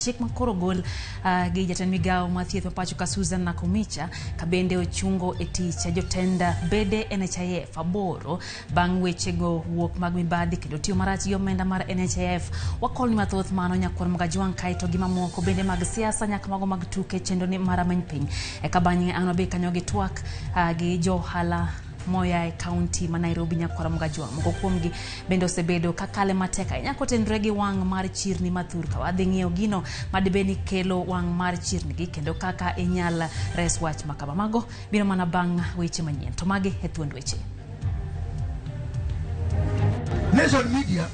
Chik ma koro ogol gi jatend migawo mar thieth ma pacho ka Susan Nakhumicha ka bende ochungo e tich jotend bede NHIF aboro bang' wechego wuok mag mibadhi kendo tiyo marach gi omenda mar NHIF. Wakolni mathoth mano nyakwar Mgajwang' kaeto gi mamoko bende mag siasa nyaka mago mag tuke chenro ni mar ameny piny. Eka bang'e an wabe kanyo gi twak gi jo ohala moya e kaunti ma Nairobi nyakwara Mgajwang'. Moko kuomgi bende osebedo ka kale matek ahinya kotenore gi wang' mar chirni mathur ka wadhi ng'iyo gino madibed ni kelo wang' mar chirni gi kendo kaka inyal res wach ma kama. Mago biro mana bang' weche manyien. To magi e thuond weche. Nation Media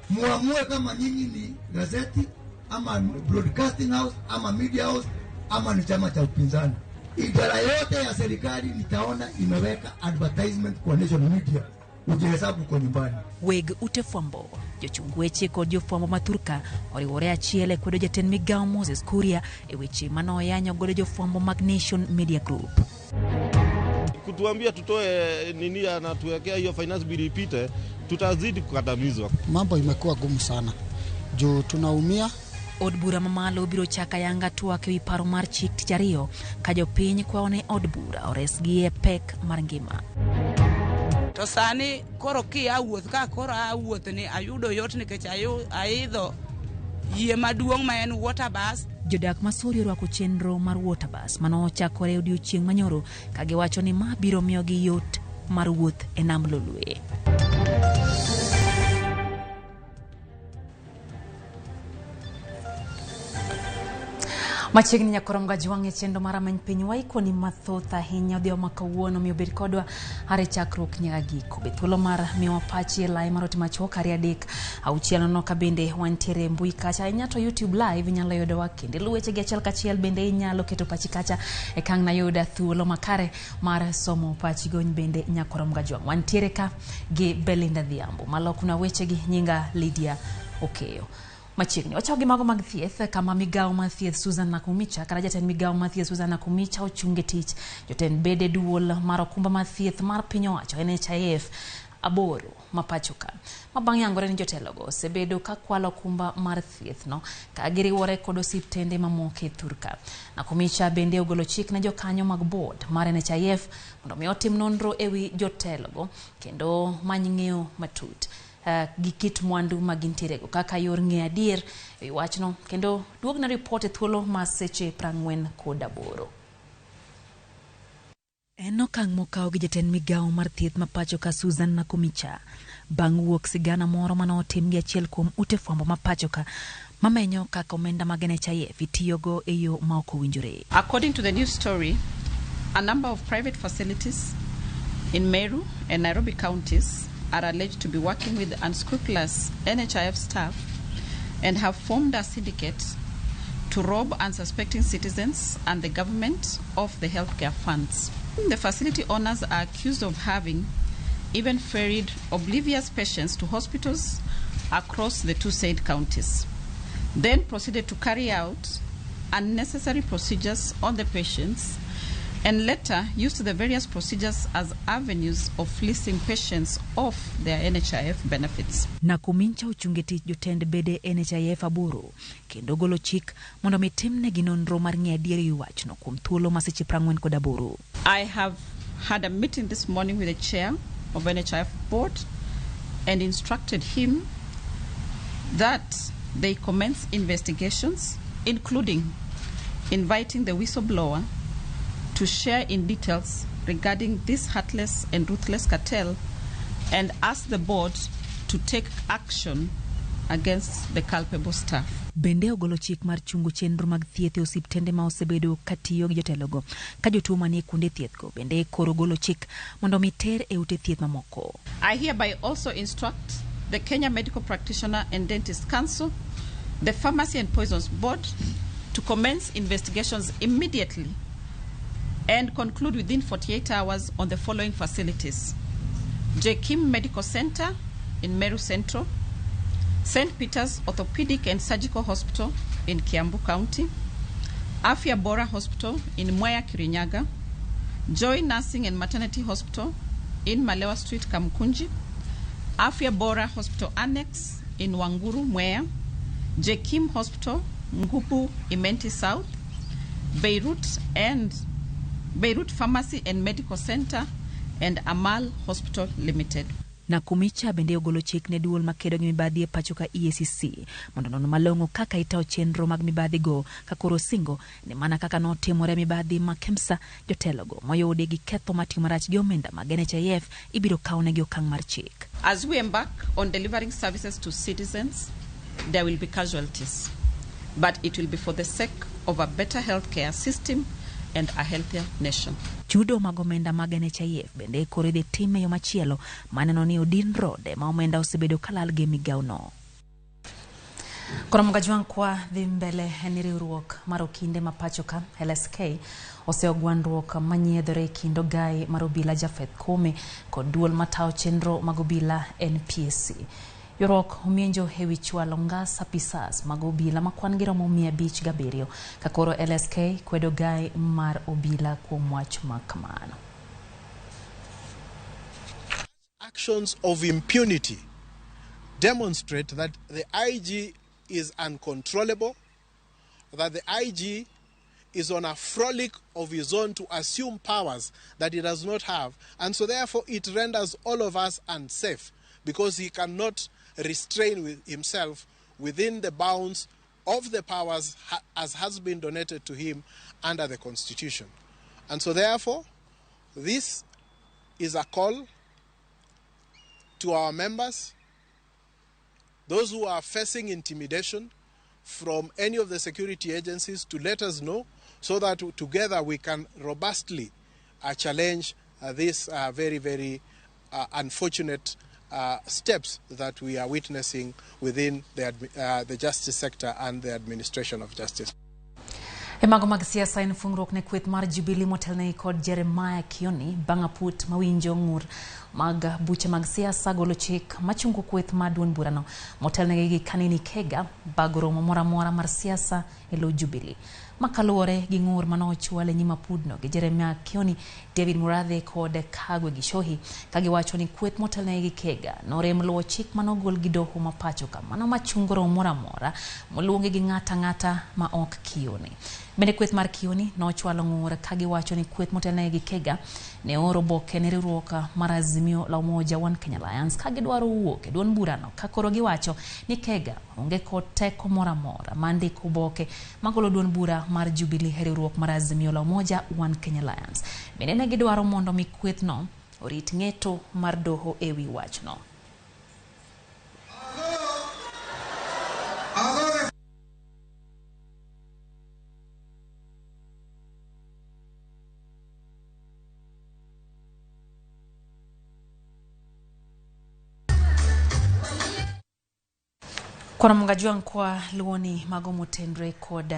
muamue kama nyinyi ni gazeti ama broadcasting house ama media house ama ni chama cha upinzani. Idara yote ya serikali nitaona imeweka advertisement kwa Nation Media, ujihesabu kwa nyumbani. Weg ute fwambo, jochung weche kod jofwambo ma thurka oriwore achiel e kwedo jatend migawo Moses Kuria e weche mane oyanyo godo jofwambo mag Nation Media Group. Kutuambia tutoe nini, anatuwekea hiyo finance bill ipite, tutazidi kukandamizwa. Mambo imekuwa gumu sana juu tunaumia. Od bura mamalo biro chako ayanga twak ewi paro mar chik tich ariyo ka jopiny kwayo ne od bura oresgi e pek mar ngima. To sani koro kia wuoth ka koro aa wuoth ni ayudo yot nikech aidho yie maduong' ma en water bus. Jodak ma Sori orwako chenro mar water bus manochakore odiochieng' manyoro ka giwacho ni ma biro miyogi yot mar wuoth e nam Lolwe. Machiegni nyakoro Mgajwang' e chenro mar ameny piny waikoni mathoth ahinya odhiambo ma kawuono miyo bed kodwa are chakruok nyaka giko. Be thuolo mar miyowa pachi e lai mar ote machuok 2 3 6 0 ka bende wantiere e mbui kacha ahinya to YouTube live inyalo yudowa kendo iluw wechegi achiel kachiel bende inyalo keto pachi kacha e kang' nayuda thuolo makare mar somo pachi gony bende nyakoro Mgajwang'. Wantiere ka gi Belinda Dhiambo malokna wechegi nyinga Lydia Okeyo. Machiegni wachako gi mago mag thieth kama migawo mar thieth Susan Nakhumicha kata jatend migawo mar thieth Susan Nakhumicha ochung e tich jotend bede duol mar okumba mar thieth mar piny owacho NHIF aboro ma pacho ka ma bang' yangore ni jotelogo osebedo ka kwalo okumba mar thieth no ka giriwore kod osiptende mamoko e thurka. Nakhumicha bende ogolo chik ne jokanyo mag board mar NHIF mondo mi otim nonro ewi jotelogo kendo many ng'eyo matut gi kit mwandu ma gintierego kaka yor ng'eyo adier ewi wachno kendo duogna ripot e thuolo mar seche 48. En okang' mokaw gi jatend migawo mar thieth ma pacho ka Susan Nakhumicha bang' wuok sigana moro mane otim gi achiel kuom ute fwambo ma pacho ka mamenyo kaka omenda mag NHIF itiyogo e yo ma ok owinjore. According to the news story, a number of private facilities in Meru and Nairobi counties are alleged to be working with unscrupulous NHIF staff and have formed a syndicate to rob unsuspecting citizens and the government of the healthcare funds. The facility owners are accused of having even ferried oblivious patients to hospitals across the two said counties, then proceeded to carry out unnecessary procedures on the patients and later used the various procedures as avenues of fleecing patients off their NHIF benefits. Nakhumicha ochunge tich jotend bede NHIF aboro kendo golo chik mondo mi timnegi nonro mar ng'eyo adier ewi wachno kuom thuolo ma seche 48. I have had a meeting this morning with the chair of NHIF board and instructed him that they commence investigations, including inviting the whistleblower to share in details regarding this heartless and ruthless cartel and ask the board to take action against the culpable staff. Bende ogolo chik mar chungo chenro mag thieth e osiptende ma osebedo katiyo gi jotelogo ka jotuo manie kuonde thiethgo bende koro golo chik mondo mi ter e ute thieth mamoko. I hereby also instruct the Kenya Medical Practitioner and Dentist Council, the Pharmacy and Poisons Board to commence investigations immediately and conclude within 48 hours on the following facilities: Jekim Medical Center in Meru Central, St. Peter's Orthopedic and Surgical Hospital in Kiambu County, Afya Bora Hospital in Mwea, Kirinyaga, Joy Nursing and Maternity Hospital in Malewa Street, Kamkunji, Afya Bora Hospital Annex in Wanguru, Mwea, Jekim Hospital Ngupu Imenti South, Beirut and Beirut Pharmacy and Medical Center, and Amal Hospital Limited. Nakumicha bende ogolo chik ne duol makedo gi mibadhi e pacho ka EACC mondo onon malong'o kaka itayo chenro mag mibadhi go ka koro singo ni mana kaka notimore mibadhi ma KEMSA jotelogo moyudi gi ketho matiyo marach gi omenda mag NHIF ibiro kawnegi okang' mar chik. As we embark on delivering services to citizens, there will be casualties, but it will be for the sake of a better healthcare system and a healthier nation. Chudo mag omenda mag NHIF bende koro idhi tim e yo machielo maneno ni odin rode ma omenda osebedo kalal gi migawono. Koro Mgajwang' kwa dhi mbele en riwruok mar okinde ma pacho ka LSK oseogwandruok manyiedhore e kind ogai mar obila Japheth Koome kod duol matayo chenro mag obila NPSC. Ywaruok omienjo ewi chwalo ngas apisas mag obila ma kwan gi romo 507 ka koro LSK kwedo gai mar obila kuom wach ma kamano. Actions of impunity demonstrate that the IG is uncontrollable, that the IG is on a frolic of his own to assume powers that he does not have, and so therefore it renders all of us unsafe because he cannot restrain with himself within the bounds of the powers as has been donated to him under the Constitution. And so therefore, this is a call to our members, those who are facing intimidation from any of the security agencies, to let us know so that together we can robustly challenge these very, very unfortunate steps that we are witnessing within the justice sector and the administration of justice. E mago mag siasa en fungruok ne kweth mar Jubilee motelne kod Jeremiah Kioni bang' aput mawinjo ng'ur mag buche mag siasa golo chik machungo kweth mar duond burano motelnegi gi Kanini Kega bago romo moro amora mar siasa e lo Jubilee. Makaluwore gi ng'ur manochwal e nyim apudno gi Jeremiah Kioni, David Murathe kod Kagwe Gichohi kagiwacho ni kweth motelnegi gi Kega norem luwo chik manogol gi doho ma pacho ka mano machungo romo moro amora moluongi gi ng'ata ang'ata ma ok Kioni. Bende kweth mar Kioni nochwalo ng'ur kagiwacho ni kweth motelnegi gi Kega ne ooro oboke ne riwruok mar Azimio la Umoja One Kenya Alliance ka gidwaro wuok e duond burano ka koro giwacho ni Kega onge kod teko moro amora mar ndiko oboke magolo duond bura mar Jubilee e riwruok mar Azimio la Umoja One Kenya Alliance. Bende ne gidwaro mondo mi kwethno orit ng'eto mar doho ewi wachno. Kono Mgajwang' kwa luoni mago motenre kod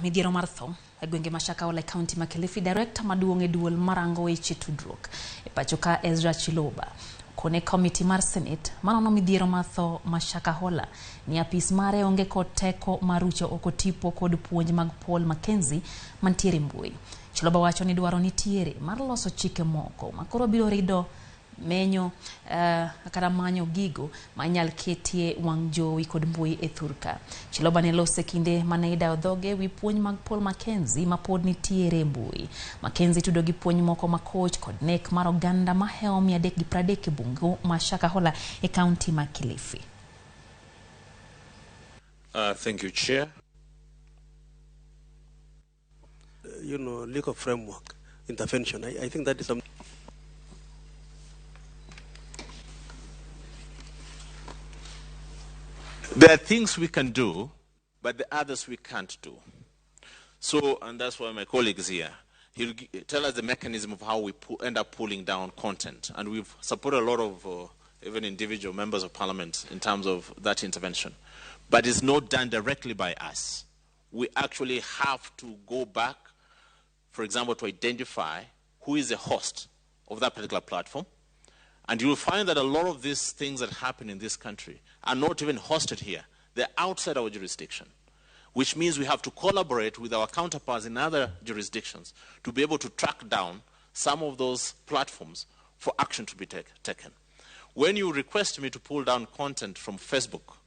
midhiero mar tho e gwenge ma Shakahola e kaunti ma Kilifi. Director maduong' e duol marango weche tudruok e pacho ka Ezra Chiloba kone komiti mar Senate manono midhiero mar tho ma Shakahola ni apis mare onge kod teko mar rucho oko tipo kod puonj mag Paul Mackenzie mantiere mbui. Chiloba wacho ni dwaro nitiere mar loso chike moko makoro biro rido menyo kata manyo gigo ma inyal ketie wang' jowi kod mbui e thurka. Chiloba ne lose kinde mane idayo dhoge wi puonj mag Paul Mackenzie ma pod nitiere e mbui. Mackenzie tudo gi puonj moko makoch kod nek mar oganda mahewo 330 e bungu ma Shakahola e kaunti ma Kilifi. Thank you, Chair. You know, legal framework intervention. I think that is something. There are things we can do, but the others we can't do. So, and that's why my colleague is here. He'll tell us the mechanism of how we end up pulling down content. And we've supported a lot of even individual members of parliament in terms of that intervention. But it's not done directly by us. We actually have to go back, for example, to identify who is the host of that particular platform. And you will find that a lot of these things that happen in this country are not even hosted here. They're outside our jurisdiction, which means we have to collaborate with our counterparts in other jurisdictions to be able to track down some of those platforms for action to be taken. When you request me to pull down content from Facebook,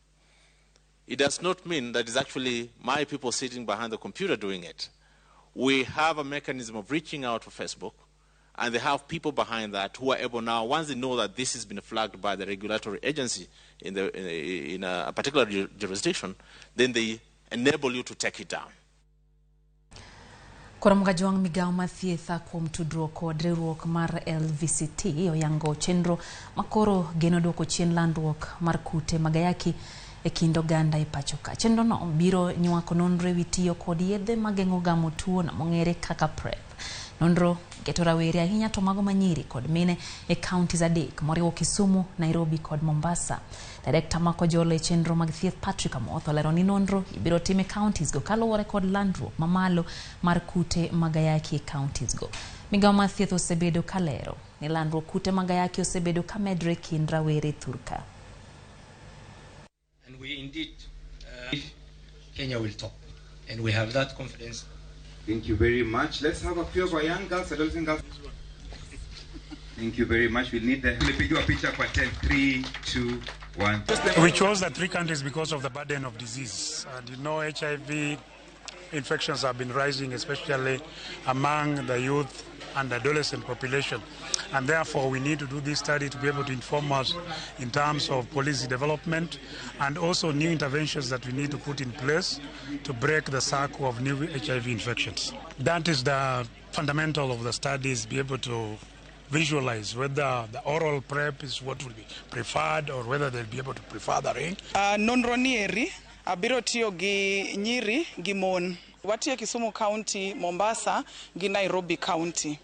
It does not mean that it's actually my people sitting behind the computer doing it. We have a mechanism of reaching out to Facebook, and they have people behind that who are able now, once they know that this has been flagged by the regulatory agency in a particular jurisdiction, then they enable you to take it down. Koro Mgajwang' migawo mar thieth kuom tudruok kod riwruok mar LVCT oyango chenro makoro geno duoko chien landruok mar kute mag ayaki e kind oganda e pacho ka. Chenro no biro nywako nonro ewi tiyo kod yedhe mageng'o gamo tuo no mong'ere kaka PrEP. Nonro keto rawere ahinya to mago manyiri kod mine e counties adek moriwo Kisumu, Nairobi kod Mombasa. Direkta makojolo e chenro mag thieth Patrick Amoth olero ni nonro ibiro tim e counties go kaluwore kod landruok mamalo mar kute mag ayaki e counties go. Migawo mar thieth osebedo kalero ni landruok kute mag ayaki osebedo kamedore kind rawere thurka. And we indeed, Kenya will top, and we have that confidence. Thank you very much. Let's have a few of our young girls, adolescent girls. Thank you very much. We'll need the Tulipigiwa picha kwa 10, 3, 2, 1. We chose the three countries because of the burden of disease. And HIV infections have been rising, especially among the youth and adolescent population. And therefore, we need to do this study to be able to inform us in terms of policy development and also new interventions that we need to put in place to break the cycle of new HIV infections. That is the fundamental of the studies, be able to visualize whether the oral PrEP is what will be preferred or whether they'll be able to prefer the ring. Nonro ni eri abiro tiyo gi nyiri gi mon. Watiyo Kisumu County, Mombasa gi Nairobi County.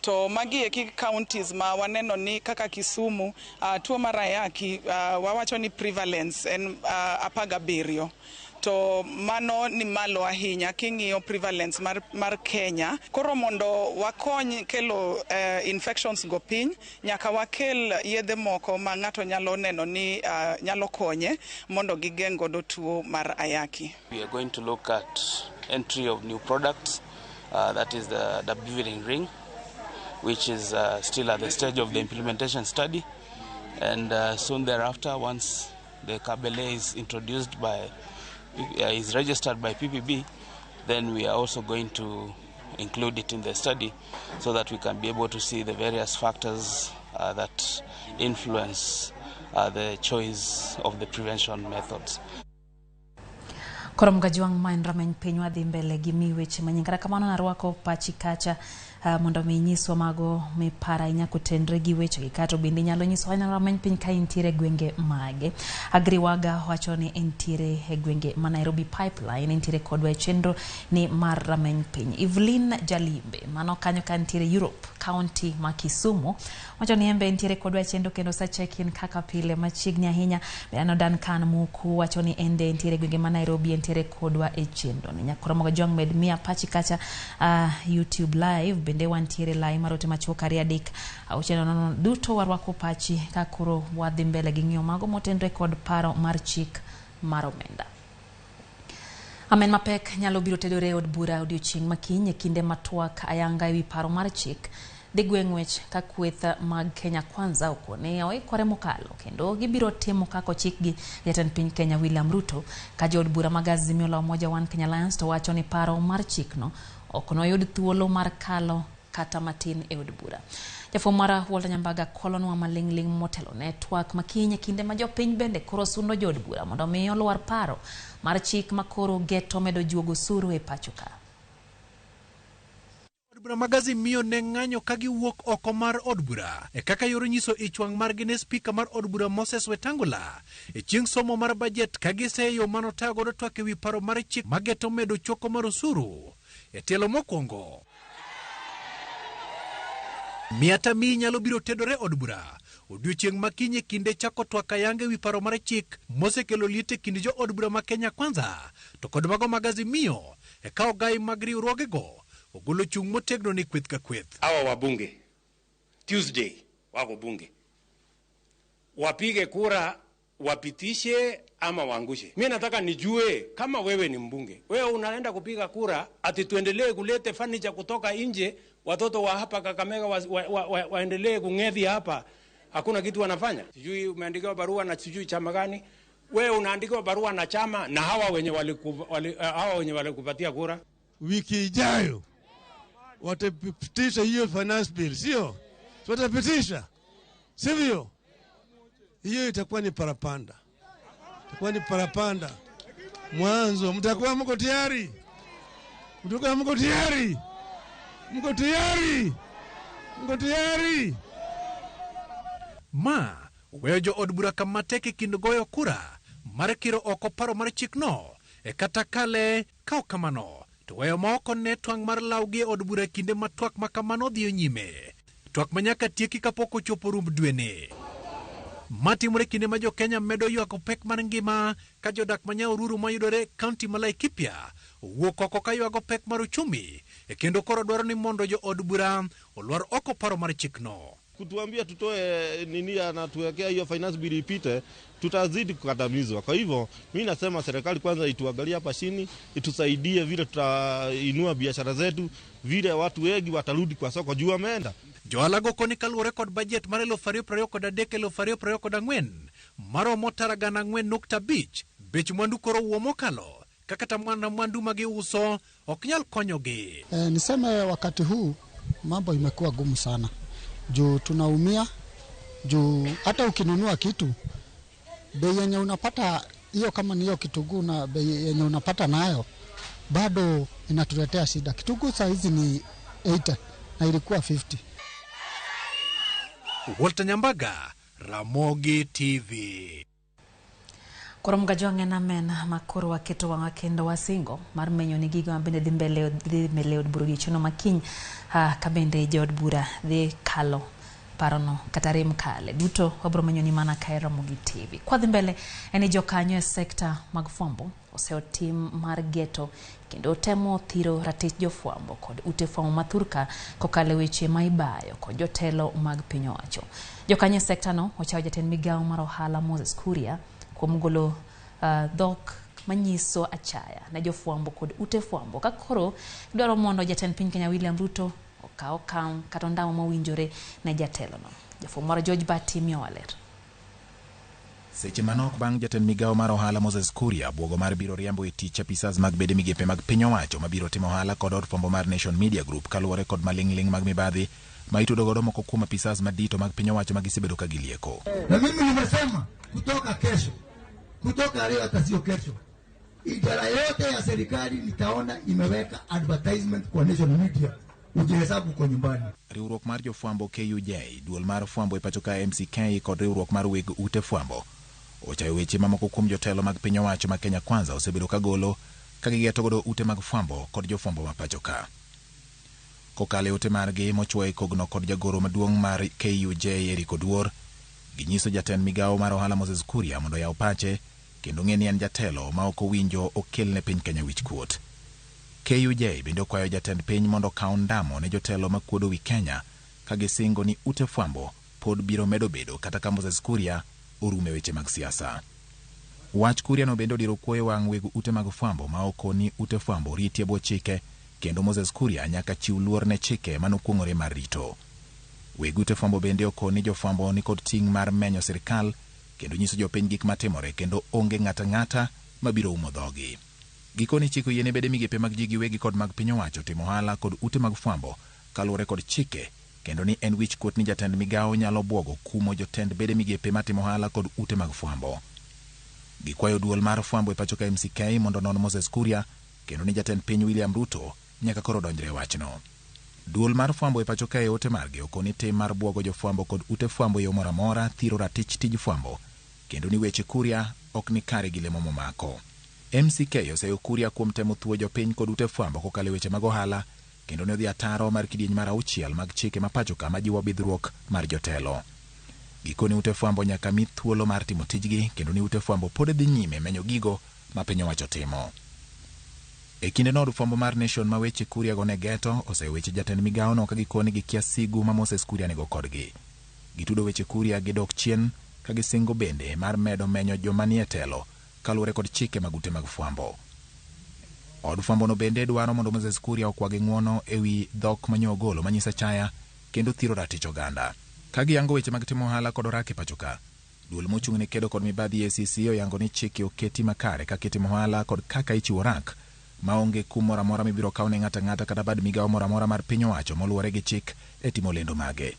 To magi eki counties ma waneno ni kaka Kisumu, tuo mar ayaki, wawacho ni prevalence en 17. To mano ni malo ahinya king'iyo prevalence mar Kenya. Koro mondo wakony kelo infections go piny, nyaka wakel yedhe moko ma ng'ato nyalo neno ni nyalo konye mondo gigeng' godo tuo mar ayaki. We are going to look at entry of new products, that is the dapivirine ring, which is still at the stage of the implementation study. And soon thereafter, once the Cabele is introduced by, is registered by PPB, then we are also going to include it in the study so that we can be able to see the various factors that influence the choice of the prevention methods. Koro Mgajwang' ma en rameny piny wadhi mbele gi mi weche manyien. Kata kamano narwako pachi kacha mondo mi inyiswa mago miparo ahinya kotenre gi wechegi kato bende inyalo nyisowa ni rameny piny ka intiere e gwenge mage. Agri Waga wacho ni entiere e gwenge ma Nairobi Pipeline, entiere kodwa e chenro ni mar rameny piny. Evelyn Jalimbe mano kanyo ka ntiere Europe, county ma Kisumu, wacho ni embe entiere kodwa e chenro kendo sa check in kaka pile machiegni ahinya. Bende Duncan Muku wacho ni ende entiere e gwenge ma Nairobi, entiere kodwa e chenro ni. Nyakoro Mgajwang' med miya pachi kacha, YouTube live bende wantiere live mar ote machuok 2 3 6 0 duto warwako pachi ka koro wadhi mbele gi ng'iyo mago motenre kod paro mar chik mar omenda. Amen mapek nyalo biro tedore e od bura odiochieng' ma kiny e kinde ma twak ayanga ewi paro mar chik dhi gwe ng'wech ka kweth mag Kenya Kwanza okone oikore mokalo kendo gibiro timo kaka ochikgi jatend piny Kenya William Ruto ka jood bura mag Azimio la Umoja One Kenya Alliance to wacho ni paro mar chikno ok noyud thuolo mar kalo kata matin e od bura. Jafwambo mara Walter Nyambaga kolonwa maling'ling' motelo ne twak makiny e kinde ma jopiny bende koro sundo jood bura mondo mi olwar paro mar chik makoro geto medo juogo osuru e pacho ka. Od bura mag Azimio ne ng'anyo ka giwuok oko mar od bura e kaka yor nyiso ich wang' margi ne spika mar od bura Moses Wetangula e chieng' somo mar bajet ka giseyo manotayo godo twak ewi paro mar chik mageto medo choko mar osuru e tielo mokwongo. Miatami nyalo biro tedore od bura odiochieng' ma kiny e kinde chako twak ayanga ewi paro mar chik mosekelo liet e kind jo od bura ma Kenya Kwanza to kod mago mag Azimio e ka ogai mag riwruogego ogolo chung' motegno ni kweth ka kweth. Hawa wabunge Tuesday wako bunge, wapige kura wapitishe ama waangushe. Mi nataka nijue kama wewe ni mbunge, wewe unaenda kupiga kura ati tuendelee kulete furniture kutoka nje, watoto wa hapa Kakamega waendelee wa, wa, wa kung'ethi hapa, hakuna kitu wanafanya. Sijui umeandikiwa barua na sijui chama gani, Wewe unaandikiwa barua na chama na hawa wenye hawa wenye walikupatia kura. Wiki ijayo watapitisha hiyo finance bill, sio? Si watapitisha, sivyo? Hiyo itakuwa ni parapanda, itakuwa ni parapanda mwanzo. Mtakuwa mko tayari? Mtakuwa mko tayari? Mko tayari? Mko tayari? Ma weyo jo od bura kama tek e kind goyo kura mar kiro oko paro mar chikno e kata kale ka ok kamano to weyo ma ok one twang' mar lawgi e od bura e kinde ma twak ma kamano dhiyo nyime. Twak ma nyaka tieki kapok ochopo rumb dweni. Matimore kinde ma jo-Kenya medo ywako pek mar ngima ka jodak ma Nyahururu mayudore e kaunti ma Laikipia owuok oko ka ywago pek mar uchumi e kendo koro dwaro ni mondo jo od bura olwar oko paro mar chikno. Kutuambia tutoe nini, anatuwekea hiyo finance bill ipite, tutazidi kukandamizwa. Kwa hivyo mi nasema serikali kwanza ituangalie hapa chini, itusaidie vile tutainua biashara zetu, vile watu wengi watarudi kwa soko juu wameenda. Johala koni kaluwore kod bajet mar 2023 2024 maromo tara 4.5 bech mwandu koro wuo mokalo ka kata mana mwandu ma giuso ok nyal konyogi. Niseme wakati huu mambo imekuwa gumu sana juu tunaumia, juu hata ukinunua kitu bei yenye unapata hiyo, kama ni hiyo kitunguu na bei yenye unapata nayo bado inatuletea shida. Kitunguu saa hizi ni 80 na ilikuwa 50. Walter Nyambaga, Ramogi TV. Koro mgajwang' en amen ma koro waketo wang'wa kendo wasingo mar menyo ni gigo mabende dhi mbele od bura odiochieng'no ma kiny ka bende jood bura dhi kalo parono kata rem kale duto wabro menyo ni mana ka e Ramogi TV. Kwadhi mbele en ni jokanyo e sekta mag fwambo oseyo tim mar geto kendo temo thiro ratich jofwambo kod ute fwambo mathurka kokalo e weche ma ibayo kod jotelo mag piny owacho. Jokanyo e sekta no ochayo jatend migawo mar ohala Moses Kuria kuom golo dhok manyiso achaya ne jofwambo kod ute fwambo ka koro dwaro mondo jatend piny Kenya William Ruto okaw okang' kata ondamo mowinjore ne jatelono. Jafwambo mar George Bati miyowa ler. Seche manok bang' jatend migawo mar ohala Moses Kuria buogo mar biro riembo e tich apisas mag bede migepe mag piny owacho mabiro timo ohala kod od fwambo mar Nation Media Group kaluwore kod maling'ling' mag mibadhi ma itudo godo moko kuom apisas madito mag piny owacho ma gisebedo ka gilieko. Na mimi nimesema kutoka kesho, kutoka leo hata sio kesho, idara yote ya serikali nitaona imeweka advertisement kwa Nation Media, ujihesabu kwa nyumbani. Riwruok mar jofwambo KUJ, duol mar fwambo e pacho ka MCK kod riwruok mar weg ute fwambo ochayo weche mamoko kuom jotelo mag piny owacho ma Kenya Kwanza osebedo ka golo ka gigeto godo ute mag fwambo kod jofwambo ma pacho ka. Kokalo e ote margi mochuoye kogno kod jagoro maduong' mar KUJ Eric Oduor, ginyiso jatend migawo mar ohala Moses Kuria mondo oyaw pache kendo ng'e ni en jatelo ma ok owinjo okel ne piny Kenya wichkuot. KUJ bende okwayo jatend piny mondo okaw ndamo ne jotelo makuodo wi Kenya ka gisingo ni ute fwambo pod biro medo bedo kata ka Moses Kuria orume weche mag siasa. Wach Kuria no bende odiro kuoyo wang' weg ute mag fwambo ma oko ni ute fwambo riti e bwo chike kendo Moses Kuria nyaka chiw luor ne chike manokuong'ore mar rito. Weg ute fwambo bende okoni jofwambo ni kod ting' mar menyo sirikal kendo nyiso jopiny gik matimore kendo onge ng'ata ng'ata mabiro umo dhogi. Gikoni chik oyiene bede migepe mag ji giwegi kod mag piny owacho timo ohala kod ute mag fwambo kaluwore kod chike kendo ni en wichkuot ni jatend migawo nyalo buogo kumo jotend bede migepe matimo ohala kod ute mag fwambo. Gikwayo duol mar fwambo e pacho ka MCK mondo onon Moses Kuria kendo ni jatend piny William Ruto nyaka koro donjre e wachno. Duol mar fwambo e pacho ka e ote margi okoni tim mar buogo jofwambo kod ute fwambo e yo moro amora thiro ratich tij fwambo kendo ni weche Kuria ok ni kare gi lemo momako. MCK oseyo Kuria kuom temo thuo jopiny kod ute fwambo kokalo e weche mag ohala kendo ne odhi ataro mar kidieny mar 6 mag chike ma pacho ka majiwo bidhruok mar jotelo. Gikoni ute fwambo nyaka mi thuolo mar timo tijgi kendo ni ute fwambo pod dhi nyime menyo gigo ma piny owacho timo. E kinde no od fwambo mar Nation ma weche Kuria go ne geto oseyo weche jatend migawo no ka gikoni gikia sigu ma Moses Kuria nigo kodgi. Gitudo weche Kuria gi dok chien ka gisingo bende mar medo menyo joma nie telo kaluwore kod chike mag ute mag fwambo. Od fwambo no bende dwaro mondo Moses Kuria okwagi ng'uono ewi dhok manyo ogolo manyiso achaya kendo thiro ratich oganda. Ka giyango weche mag timo ohala kod orak e pacho ka, Duol mochung' ne kedo kod mibadhi EACC oyango ni chike oketi makare kaka itimo ohala kod kaka ichiwo rak maonge kum moro amora mibiro kaw ne ng'ato ang'ata kata bad migawo moro amora mar piny owacho moluwore gi chik e timo lendo mage.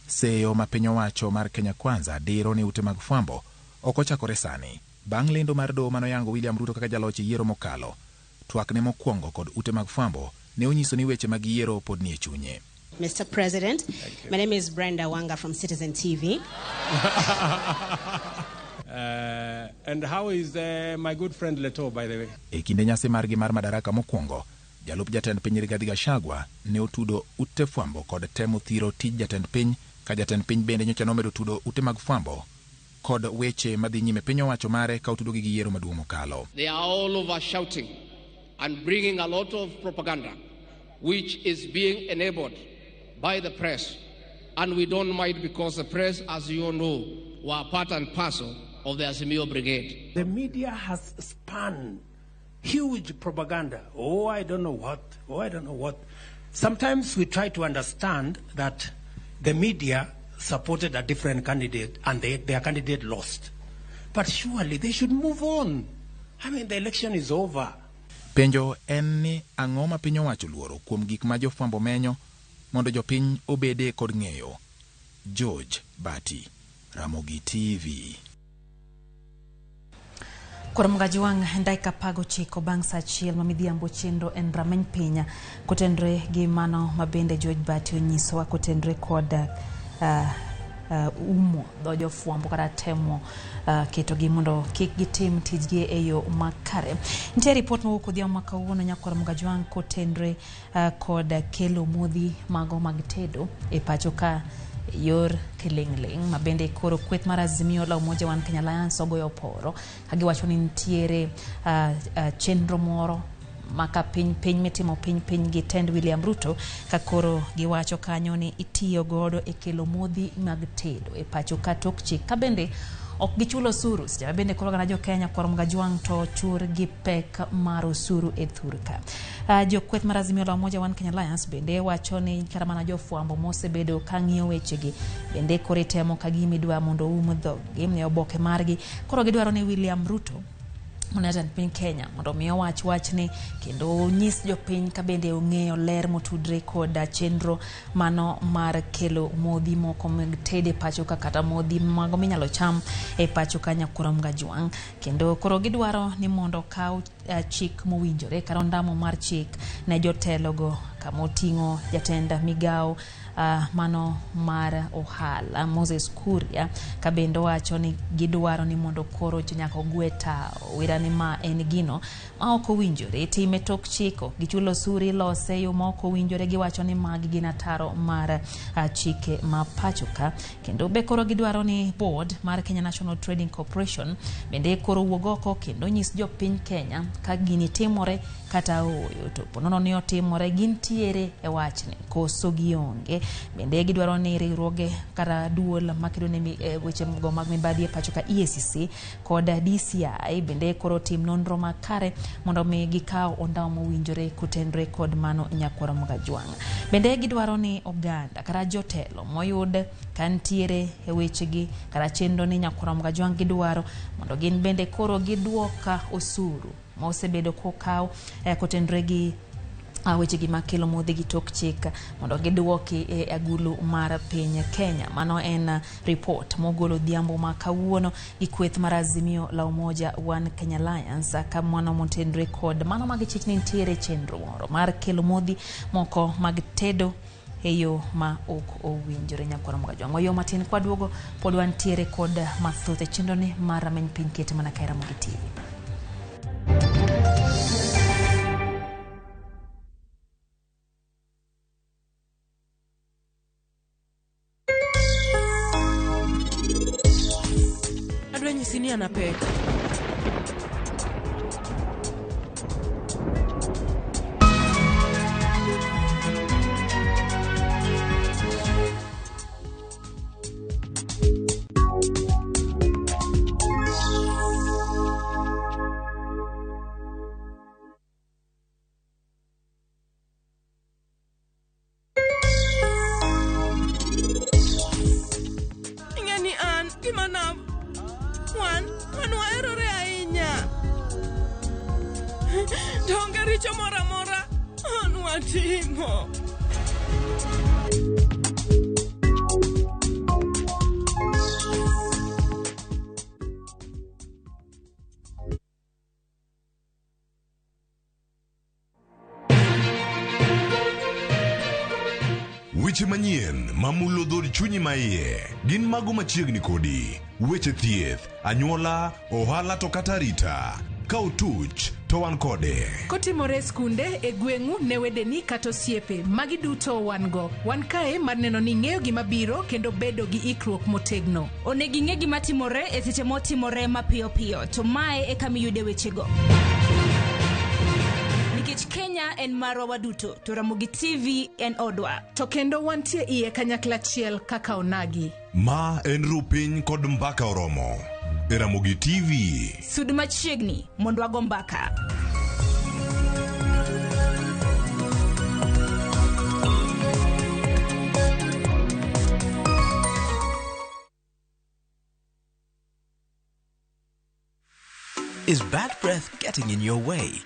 Seyo ma piny owacho mar Kenya Kwanza diro ni ute mag fwambo ok ochakore sani. Bang' lendo mar doho manoyango William Ruto kaka jaloch e yiero mokalo, twakne mokwongo kod ute mag fwambo ne onyiso ni weche mag yiero pod nie chunye. Mr. President, my name is Brenda Wanga from Citizen TV. And how is my good friend Leto, by the way? E kinde nyasi margi mar madaraka mokwongo, jalup jatend piny Rigathi Gachagua ne otudo ute fwambo kod temo thiro tij jatend piny, ka jatend piny bende nyocha nomedo tudo ute mag fwambo kod weche madhi nyime piny owacho mare ka otudogi gi yiero maduong' mokalo. They are all over shouting and bringing a lot of propaganda, which is being enabled by the press. And we don't mind because the press, as you all know, were part and parcel of the Azimio Brigade. The media has spun huge propaganda. Oh, I don't know what. Oh, I don't know what. Sometimes we try to understand that the media supported a different candidate and their candidate lost. But surely they should move on. I mean, the election is over. Penjo en ni ang'o ma piny owacho luoro kuom gik ma jofwambo menyo mondo jopiny obede kod ng'eyo. George Bati, Ramogi TV. Koro Mgaji wang' dakika 19 bang' sa 1 ma midhiambo chenro en rameny piny kotenre gi mano ma bende George Bati onyisowa kotenre kod umo dho jofwambo kata temo ketogi mondo kik gitim tijgi e yo makare. Nitie ripot mowuok odhiambo ma kawuono nyakwar Mgajwang' kotenre kod kelo modhi mago mag tedo e pacho ka yor kiling'ling' ma bende koro kweth mar Azimio la Umoja One Kenya Alliance ogoyo poro ka giwacho ni nitiere chenro moro maka piny piny mitimo piny piny gi tend William Ruto ka koro giwacho kanyo ni itiyo godo e kelo modhi mag tedo e pacho ka tok chik ka bende ok gichulo osuru seche ma bende koro oganda jo Kenya kwaro Mgajwang' to chur gi pek mar osuru e thur ka. Jokweth mar Azimio la Umoja One Kenya Alliance bende wacho ni kata mana jofwambo mosebedo ka ng'iyo wechegi bende koro itemo ka gima idwa mondo um dhoggi e oboke margi. Koro gidwaro ni William Ruto mondo jatend piny Kenya mondo mi owach wachni kendo onyis jopiny ka bende ong'eyo ler motudre kod chenro mano mar kelo modhi moko mag tedo e pacho ka kata modhi mago minyalo cham e pacho ka nyakwar Mgajwang'. Kendo koro gidwaro ni mondo okaw chik mowinjore kata ondamo mar chik ne jotelogo kama oting'o jatend migawo mano mar ohala Moses Kuria ka bende owacho ni gidwaro ni mondo koro nyaka ogwe tao wira ni ma en gino ma ok owinjore time tok chiko gichulo osuru ilose e yo ma ok owinjore giwacho ni magi gin ataro mar chike ma pacho ka. Kendo be koro gidwaro ni board mar Kenya National Trading Corporation bende koro wuog oko kendo nyis jopiny Kenya ka gini timore kata ooyo to ponono ni otimore gintiere e wachni koso gionge. Bende gidwaro ni riwruoge kata duol makedo ne weche go mag mibadhi e pacho ka EACC kod DCI bende koro tim nonro makare mondo mi gikaw ondamo mowinjore kotenre kod mano nyakwar Mgajwang'. Bende gidwaro ni oganda kata jotelo moyud ka ntiere e wechegi kata chenro ni nyakwar Mgajwang' gidwaro mondo gin bende koro giduok osuru mosebedo kokaw kotenre gi wechegi makelo modhi gi tok chik mondo giduoki e agulu mar piny Kenya. Mano en report mogolo odhiambo ma kawuono gi kweth mar Azimio la Umoja One Kenya Alliance ka mano motenre kod mano mag chich ni nitiere chenro moro mar kelo modhi moko mag tedo e yo ma ok owinjore nyakwar Mgajwang'. Wayo matin kwaduogo pod wantiere kod mathoth e chenro ni mar rameny piny kete mana ka e Ramogi TV. Adwa nyisi ni an apek. Ing'e ni an gima na Wan, wan waherore ahinya. To onge richo moro amora an watimo. Weche manyien mamulo dhod chunyi maiye gin mago machiegni kodi. Weche thieth, anyuola, ohala to kata arita. Ka otuch to wan kode. Kotimore e skunde, e gweng'u, ne wedeni kata osiepe, magi duto wan go. Wan kae mar neno ni ing'eyo gima biro kendo bedo gi ikruok motegno. Onego ing'e gima timore e seche motimore mapiyo piyo, to mae e kama iyude wechego. Nikech Kenya en marwa waduto, to Ramogi TV en odwa. To kendo wantie iye kanyakla achiel kaka onagi. Ma en Rupiny kod Mbaka Oromo e Ramogi TV. Sud machiegni mondo wago mbaka. Is bad breath getting in your way?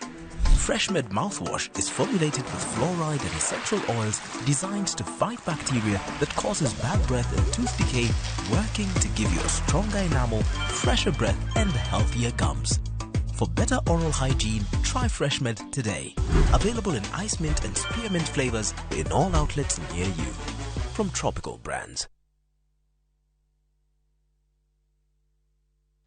FreshMed mouthwash is formulated with fluoride and essential oils designed to fight bacteria that causes bad breath and tooth decay, working to give you a stronger enamel, fresher breath, and healthier gums. For better oral hygiene, try FreshMed today. Available in ice mint and spearmint flavors in all outlets near you. From Tropical Brands.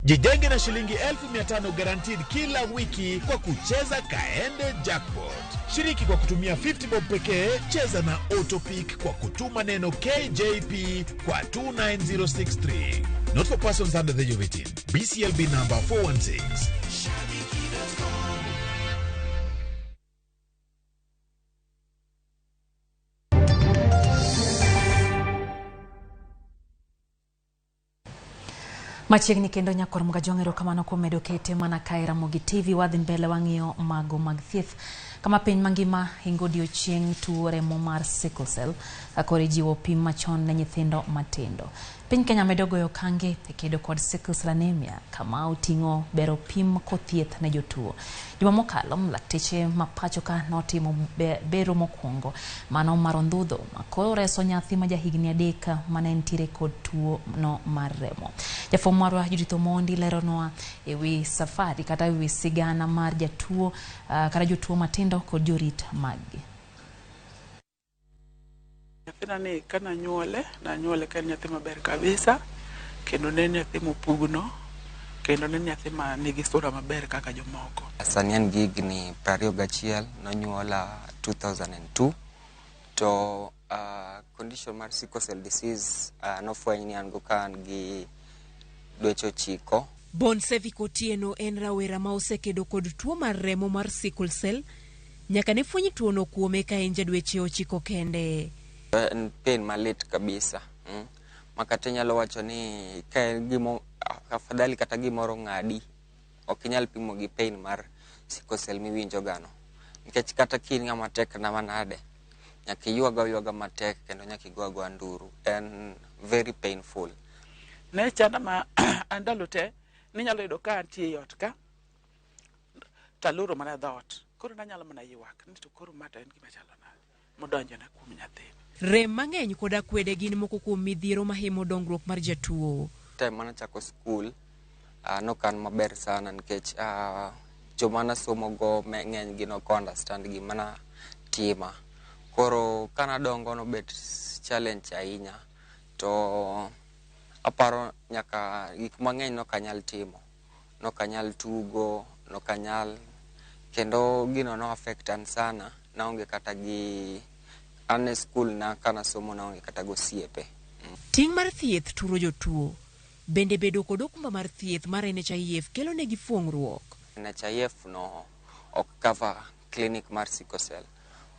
Jijenge na shilingi 500,000 guaranteed kila wiki kwa kucheza Kaende Jackpot. Shiriki kwa kutumia 50 bob pekee, cheza na Autopick kwa kutuma neno KJP kwa 29063. Not for persons under the age of 18. BCLB number 416. Machiegni kendo nyakwar Mugajwang' erokamano kuom medo kete mana kae Ramogi TV. Wadhi mbele wang'iyo mago mag thieth kama piny mangima hingo odiochieng' tuo remo mar sickle cell kakoro ijiwo pim machon ne nyithindo matindo. Piny Kenya medo goyo okange e kedo kod sickle cell anemia kama oting'o bero pim kothieth ne jotuo. Juma mokalo lakteche ma pacho ka notimo bero mokwongo mano mar ondhudho ma koro reso nyathi ma jahigni 3 mane nitiere kod tuo no mar remo. Jafwambo marwa Judith Omondi leronwa ewi safari kata ewi sigana mar jatuo kata jotuo matindo kod jorit maggi. Nyathina ni kana nyuole, nanyuole ka en nyathi maber kabisa, kendo ne en nyathi mopugno, kendo ne en nyathi ma nigi sura maber kaka jomoko. Sani an gi higni 21, nonyuola 2002, to condition mar sickle cell disease nofweny ni an go ka an gi dweche 9. Bonsevic Otieno en rawera ma osekedo kod tuo mar remo mar sickle cell nyaka ne fweny tuono kuome ka en ja dweche 9 kende. En pain malit kabisa, makata inyalo wacho ni ka en gimo afadhali kata gimoro ng'adi, ok inyal pimo gi pain mar sickle cell miwinjo gano. Nikech kata ka in ng'ama tek na manade, nyaka iywaga ywaga matek kendo nyaka igo agoa nduru. En very painful. Ne chanda ma an ndalo te ninyalo yudo ka antie e ot ka taloro mana dhoot. Koro nanyalo mana ywak ni to koro ma to en gima chalo nade modonjona kuom nyathini. Rem mang'eny kod akwede gin moko kuom midhiero mahimo dongruok mar jatuo. Time mane achako skul, nok an maber sana nikech joma nasomogo ng'eny gi nok understand gima natima. Koro kanadongo nobet challenge ahinya, to aparo nyaka gik mang'eny nok anyal timo. Nok anyal tugo, nok anyal, kendo gino no affect an sana, naonge kata gi an e skul na kanasomo naonge kata gi osiepe. Ting' mar thieth turo jotuo. Bende bedo kod okumba mar thieth mar NHIF kelo negi fuong'ruok. NHIF no ok cover clinic mar sickle cell.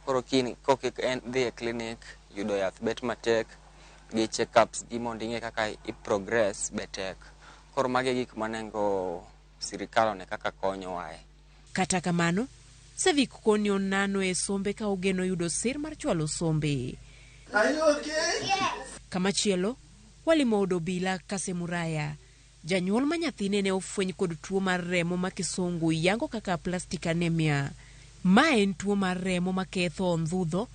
Koro kok dhi e clinic yudo yath bet matek, gi check-ups gi mondo ing'e kaka i progress be tek. Koro magi e gik manengo sirikal one kaka konyowae. Kata kamano, Sevik koni onano e sombe ka ogeno yudo sir mar chwalo sombe. Are you okay? Yes. Kamachielo, walimo od obila Kasemuraya, Janyuol ma nyathine ne ofweny kod tuo mar remo ma kisungu yango kaka aplastic anemia. Ma en tuo mar remo maketho ondhudho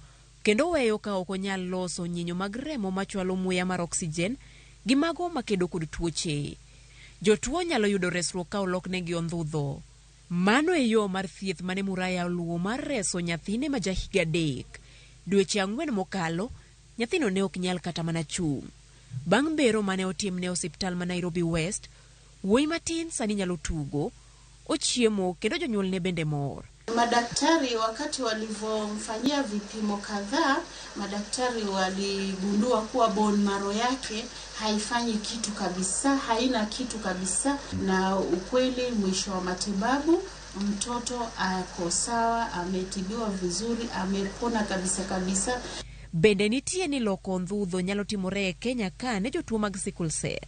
kendo weyo ka ok onyal loso nyinyo mag remo machwalo muya mar oxygen gi mago makedo kod tuoche. Jotuo nyalo yudo resruok ka oloknegi ondhudho. Mano e yo mar thieth mane Muraya oluwo mar reso nyathine ma jahiga 3. Dweche 4 mokalo, nyathino ne ok nyal kata mana chung'. Bang' bero mane otimne e osiptal ma Nairobi West, wuoyi matin sani nyalo tugo, ochiemo kendo jonyuolne bende mor. Madaktari wakati walivyomfanyia vipimo kadhaa, madaktari waligundua kuwa bone marrow yake haifanyi kitu kabisa, haina kitu kabisa. Na ukweli, mwisho wa matibabu mtoto ako sawa, ametibiwa vizuri, amepona kabisa kabisa. Bende nitie ni loko ondhudho nyalo timore e Kenya ka ne jotuo mag sickle cell.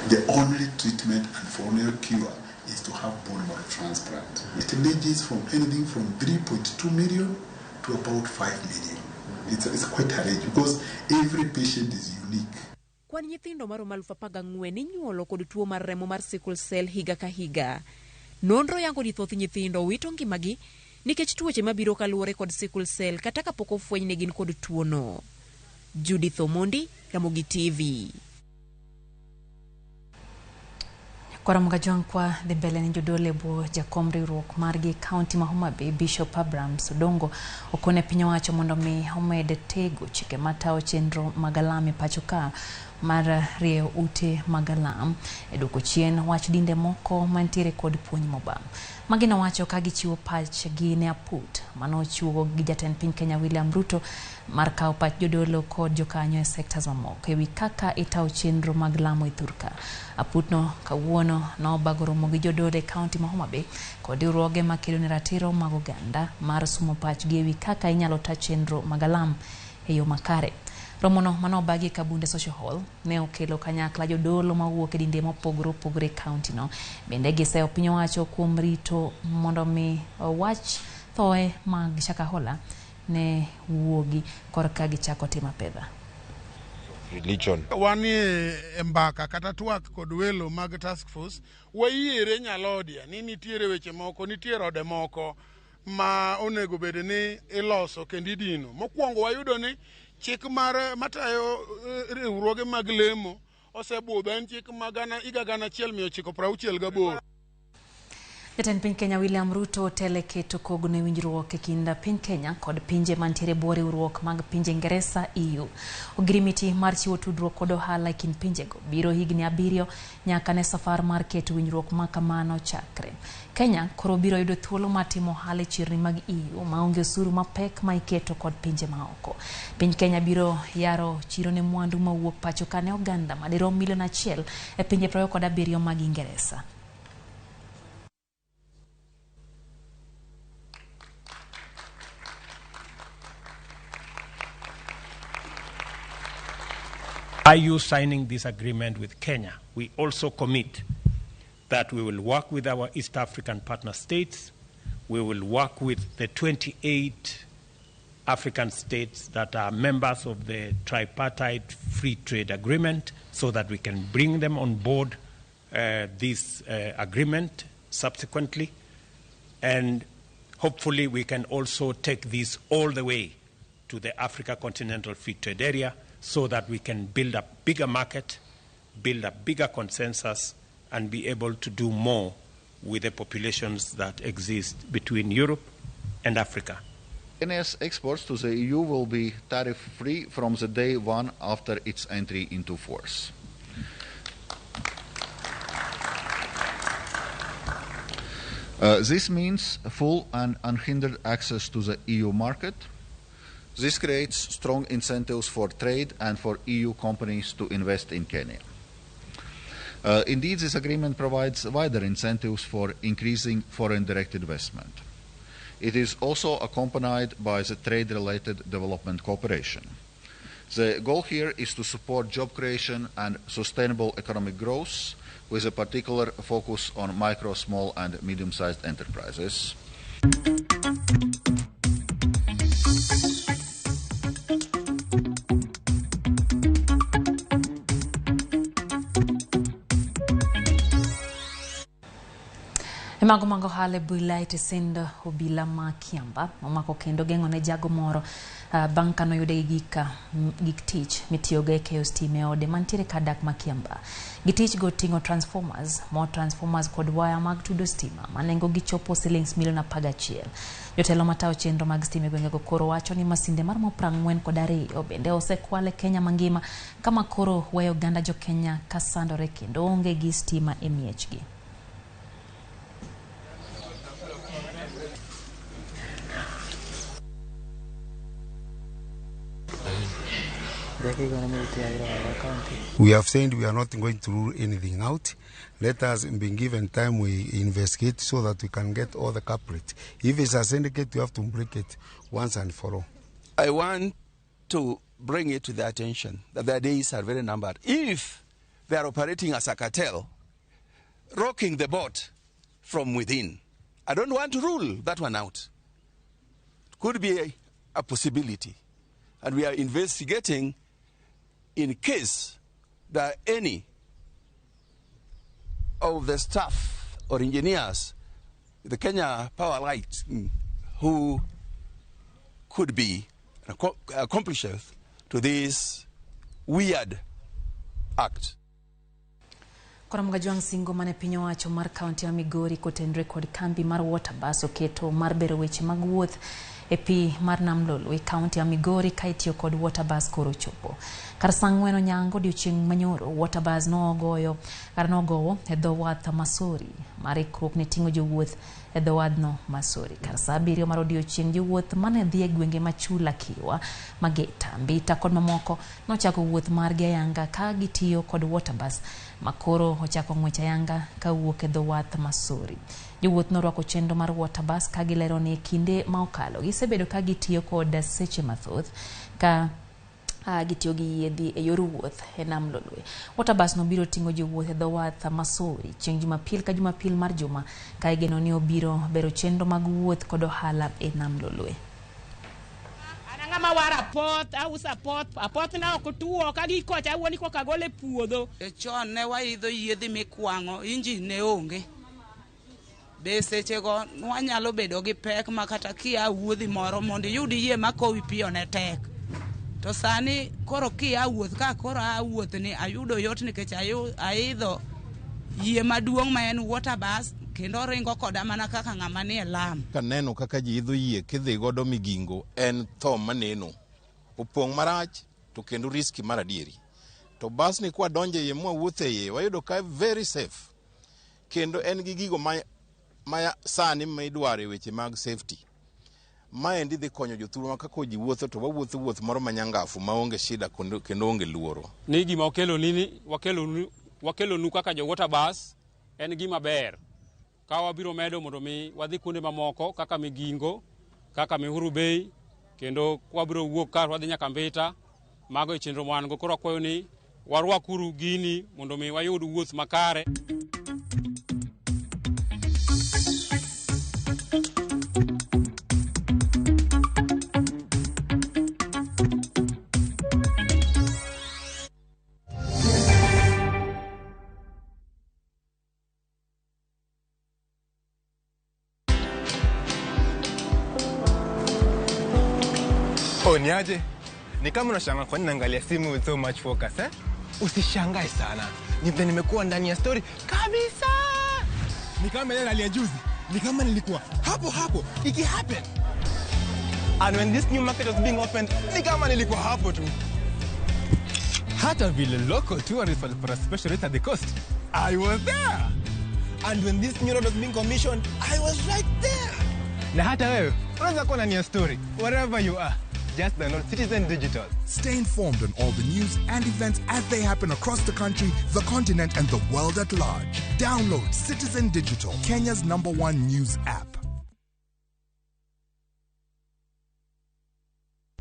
The only treatment and for only cure is to have bone marrow transplant. It ranges from anything from 3.2 million to about 5 million. It's quite a range because every patient is unique. Kwan nyithindo maromo 14,000 inyuolo kod tuo mar remo mar sickle cell higa ka higa. Nonro yango ni thoth nyithindo wito ngimagi nikech tuoche mabiro kaluwore kod sickle cell kata kapok ofweny ni gin kod tuono. Judith Omondi, Ramogi TV. Kwaramoga Jwang' dhi mbele ni jodolo e bwo jakom riwruok margi kaunti ma Homa Bay Bishop Abraham Sodongo okone piny owacho mondo mi omed tego chike matayo chenro mag alam e pacho ka mar rieyo ute mag alam e duoko chien wach dinde moko mantiere kod puonj mobam. Magi nowacho ka gichiwo pachgi ne aput manochiwo gi jatend piny Kenya William Ruto mar kawo pach jodolo kod jokanyo e sectors mamoko ewi kaka itayo chenro mag lamo e thurka. Aputno kawuono nobago romo gi jodolo e kaunti ma Homa Bay kod riwruoge makedo ne ratiro mag oganda mar sumo pachgi ewi kaka inyalo ta chenro mag alam e yo makare. Romono manobagi e Kabunde Social Hall ne okelo kanyakla jodolo mawuok e dinde mopogore opogore e kaunti no. Bende giseyo piny owacho kuom rito mondo mi wach thoe mag Shakahola ne wuogi korka gichako timo apedha. Religion. Wanie e mbaka kata twak kod welo mag task force, wayiere nyalodia ni nitiere weche moko, nitiere ode moko ma onego bed ni iloso kendo idino. Mokwongo wayudo ni chik mar matayo riwruoge mag lemo osebudho, en chik ma higa 1968. Jatend piny Kenya William Ruto otelo e keto kogno e winjruok e kind piny Kenya kod pinje mantiere e bwo riwruok mag pinje Ingeresa EU. Ogirimiti mar chiwo tudruok kod ohala e kind pinjego biro higni 7 nyaka ne safar mar keto winjruok ma kamano chakre. Kenya koro biro yudo thuolo mar timo ohala e chirni mag EU maonge osuru mapek ma iketo kod pinje maoko. Piny Kenya biro yaro chiro ne mwandu mawuok pacho ka ne oganda madirom milion 1 e pinje 27 mag Ingeresa. By you signing this agreement with Kenya, we also commit that we will work with our East African partner states, we will work with the 28 African states that are members of the tripartite free trade agreement so that we can bring them on board this agreement subsequently. And hopefully we can also take this all the way to the Africa Continental Free Trade Area so that we can build a bigger market, build a bigger consensus, and be able to do more with the populations that exist between Europe and Africa. Kenya's exports to the EU will be tariff-free from the day one after its entry into force. This means full and unhindered access to the EU market. This creates strong incentives for trade and for EU companies to invest in Kenya. Indeed, this agreement provides wider incentives for increasing foreign direct investment. It is also accompanied by the trade-related development cooperation. The goal here is to support job creation and sustainable economic growth, with a particular focus on micro, small, and medium-sized enterprises. E mago mag ohala e bui tesend obila ma Kiamba omako kendo geng'o ne jago moro bang' kanoyude gi gik tich mitiyogo e keyo stima e ode mantiere kar dak ma Kiamba. Gitich go ting'o transformers, more transformers kod waya mag tudo stima ma nengogi chopo silings milion 11. Jotelo matayo chenro mag stima e gwengego koro wacho ni masinde maromo 42 bende osekwal e Kenya mangima kama koro weyo oganda jo Kenya ka sandore kendo onge gi stima e miechgi. We have said we are not going to rule anything out. Let us be given time, we investigate so that we can get all the culprits. If it's a syndicate, we have to break it once and for all. I want to bring it to their attention that their days are very numbered. If they are operating as a cartel, rocking the boat from within, I don't want to rule that one out. It could be a possibility. And we are investigating in case there are any of the staff or engineers, the Kenya Power Light, who could be accomplices to this weird act. Koro Mgajwang' singo mane piny owacho mar kaunti ya Migori kotenre kod kambi mar Waterbus oketo mar bero weche mag wuoth e pi mar Nam Lolwe kaunti ya Migori ka itiyo kod Waterbus koro chopo. Kar saa 4 onyango odiochieng' manyoro, Waterbus nogowo e dho wath Masori mar ikruok ne ting'o jowuoth e dho wadhno Masori. Kar saa 7 mar odiochieng' jowuoth mane dhi e gwenge ma Chula, Kiwa, Mageta, Mbita kod mamoko nochako wuoth margi ayanga ka gitiyo kod Waterbus makoro ochako ng'wech ayanga kawuok e dho wath Masori. Jowuoth norwako chenro mar Waterbus ka gilero ni kinde ma okalo gisebedo ka gitiyo kod seche mathoth ka gitiyo gi yiedhi e yor wuoth e Nam Lolwe. Waterbus no biro ting'o jowuoth e dho wath Masori chieng' Jumapil ka Jumapil mar juma ka igeno ni obiro bero chenro mag wuoth kod ohala e Nam Lolwe. An ng'ama waro apoth, auso apoth, apoth na ok tuo ka gikocha awuon koka gole puodho. E chon ne waidho yiedhi mikwang'o, injin ne onge. Be sechego wanyalo bedo gi pek ma kata kia wuodhi moro mondo iyud yie makowi piyo ne tek. To sani koro kia wuoth ka koro a wuoth ni ayudo yot nikech aidho yie maduong' ma en Waterbus kendo ringo koda mana kaka ng'ama nie lam. Kaneno kaka ji idho yie kidhi godo Migingo en tho maneno. Opong' marach to kendo riski mar adieri. To bas ni kwa donje iye mwawuothe iye wayudo ka very safe. Kendo en gi gigo ma sani ma idwaro e weche mag safety. Maendi dhi konyo jothurwa kaka ji wuotho to wawuotho wuoth moro manyangafu maonge shida kendo onge luoro. Ni gima okelo nini wakelonu kaka jo Waterbus en gima ber. Ka wabiro medo mondo mi wadhi kuonde mamoko kaka Migingo, kaka Mihuru Bay, kendo wabiro wuok ka wadhi nyaka Mbita. Mago e chenro ma wan go. Koro akwayo ni warwakuru gini mondo mi wayud wuoth makare. Oh, niaje? Ni kama unashangaa kwa nini naangalia simu with so much focus, eh? Usishangae sana. Ni vile nimekuwa ndani ya story kabisa. Ni kama ile hali ya juzi. Ni kama nilikuwa hapo hapo iki happen. And when this new market was being opened, ni kama nilikuwa hapo tu. Hata vile local tourists walipata special rate at the coast, I was there. And when this new road was being commissioned, I was right there. Na hata wewe unaweza kuwa ndani ya story wherever you are. Just download Citizen Digital. Stay informed on all the news and events as they happen across the country, the continent, and the world at large. Download Citizen Digital, Kenya's #1 news app.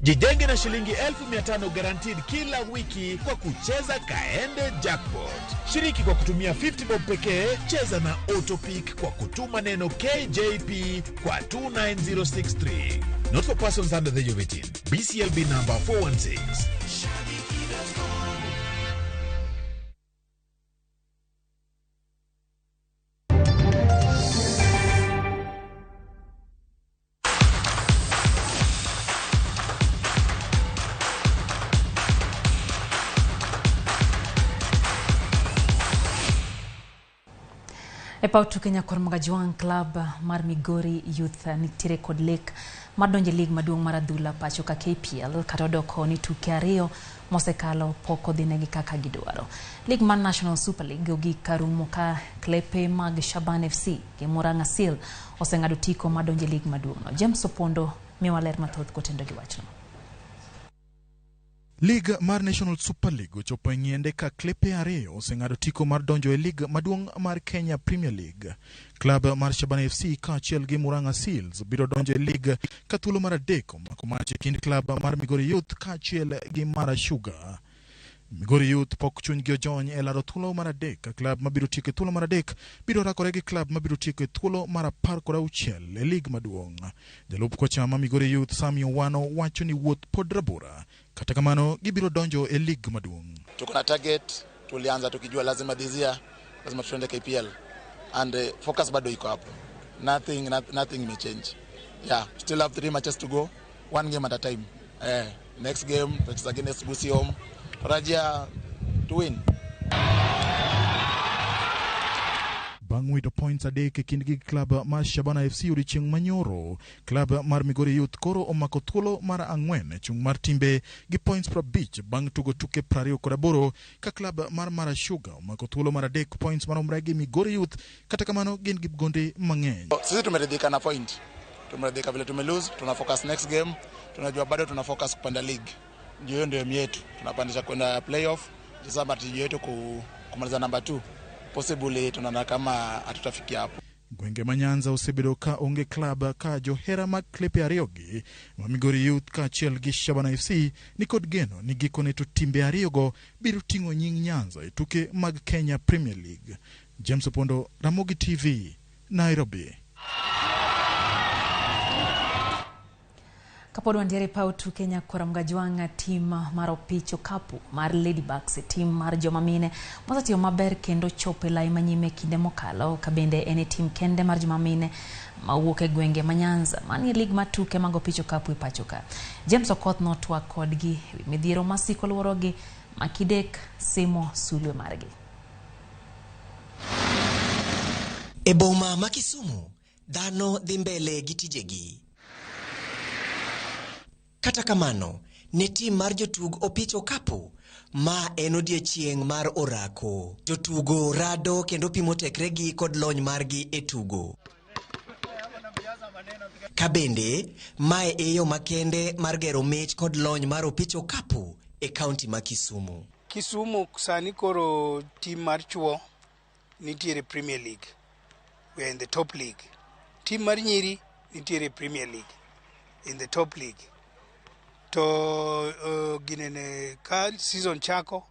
Jijenge na shilingi 1500 guaranteed kila wiki kwa kucheza Kaende Jackpot. Shiriki kwa kutumia 50 bob pekee, cheza na Autopick kwa kutuma neno KJP kwa 29063. Not for persons under the age of 18. BCLB number 416. E paw tuke Nyakwar Magajwang' club mar Migori Youth nitiere kod lek mar donjo e lig maduong' mar adhula pacho ka KPL kata odoko ni tuke ariyo mosekalo pok odhinegi kaka gidwaro. Lig mar National Super League ogik karumo ka klepe mag Shaban FC gi Murang'a Seal oseng'ado otiko mar donjo e lig maduong'no. James Opondo miyowa ler mathoth kotendo gi wachno. Lig mar National Super League ochopo e ng'iende ka klepe ariyo oseng'ado otiko mar donjo e lig maduong' mar Kenya Premier League. Klab mar Shabana FC kaachiel gi Murang'a Seals biro donjo e lig ka thuolo mar adek omako mach e kind klab mar Migori Youth kaachiel gi Mara Sugar. Migori Youth pok chunygi ojony e laro thuolo mar adek ka klab mabiro tieko e thuolo mar adek biro rakore gi klab mabiro tieko e thuolo mar 16 e lig maduong'. Jalup kocha ma Migori Youth Sami Owano wacho ni wuoth pod rabora, kata kamano gibiro donjo e lig maduong'. Tuko na target, tulianza tukijua lazima this year lazima tuende KPL and focus bado iko hapo. Nothing may change. Yeah, still have 3 matches to go, one game at a time. Next game tutacheza against Busi home. Tarajia to win. Bang' wito points adek e kindgi gi klab mar Shabana FC odiechieng' manyoro, klab mar Migori Youth koro omako thuolo mar 4 e chung' mar timbe gi points 50 bang' tugo tuke 28 ka klab mar Mara Sugar omako thuolo mar 3 points maromre gi Migori Youth, kata kamano gin gi gonde mang'eny. Sisi tumeridhika na point, tumeridhika vile tume lose, tuna focus next game, tunajua bado tuna focus kupanda league. Ndio ndio yetu, tunapandisha kwenda playoff, sasa matarajio yetu kumaliza number 2. Possibly tunaona kama hatutafikia hapo. Gwenge ma Nyanza osebedo ka onge klab ka johera mag klepe ariyogi ma Migori Youth kaachiel gi Shabana FC nikod geno ni gikone to timbe ariyogo biro ting'o nying Nyanza e tuke mag Kenya Premier League. James Opondo, Ramogi TV, Nairobi. Kapod wantiere paw tuke Nyakwar Mgajwang', tim mar opich okapu mar Ladybugs, tim mar joma mine mosetiyo maber kendo chopo e lai manyime kinde mokalo, ka bende en e tim kende mar joma mine mawuok e gwenge ma Nyanza manie lig mar tuke mag opich okapu e pacho ka. James Okoth notwak kodgi ewi midhiero masiko luorogi makidek simo sulwe margi. E boma ma Kisumu, dhano dhi mbele gi tijegi. Kata kamano, ne tim mar jotug opich okapu, ma en odiechieng' mar orako. Jotugo rado kendo pimo tekregi kod lony margi e tugo. Ka bende, mae e yo makende mar gero mich kod lony mar opich okapu e kaunti ma Kisumu. Kisumu sani koro tim mar chuo nitiere Premier League. We are in the top league. Tim mar nyiri nitiere Premier League, in the top league. To ginene ka season chako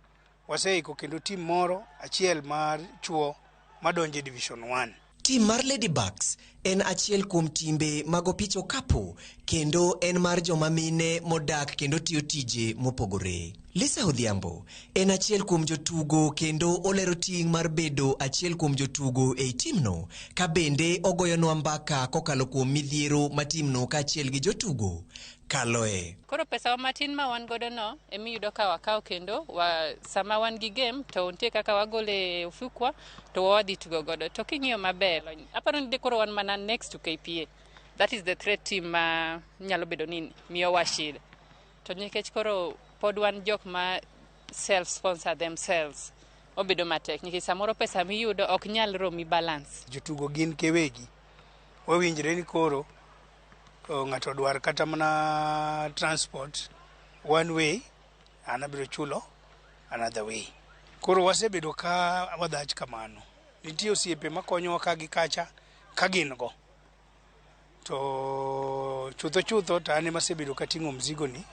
waseiko kendo tim moro achiel mar chuo madonje Division 1. Tim mar Ladybugs en achiel kuom timbe mag opich okapu kendo en mar joma mine modak kendo tiyo tije mopogore. Lisa Odhiambo en achiel kuom jotugo kendo olero ting' mar bedo achiel kuom jotugo ei timno, ka bende ogoyonwa mbaka kokalo kuom midhiero ma timno kaachiel gi jotugo kaloe. Koro pesa matin ma wan godo no emiyudo ka wakawo kendo sama wan gi game to nitie kaka wagole ofukwa to wadhi tugo godo. To king'iyo maber, aparo ni koro wan mana next to KPA. That is the threat team ma nyalo bedo ni miyowa shida. To nikech koro pod wan jok ma self sponsor themselves, obedo matek nikech samoro pesa miyudo ok nyal romi balance. Jotugo gin kewegi, wawinjre ni koro ng'ato dwar kata mana transport one way, an abiro chulo another way. Koro wasebedo ka wadhach kamano. Nitie osiepe makonyowa ka gi kacha ka gin go. To chutho chutho to an ema asebedo kating'o mzigo ni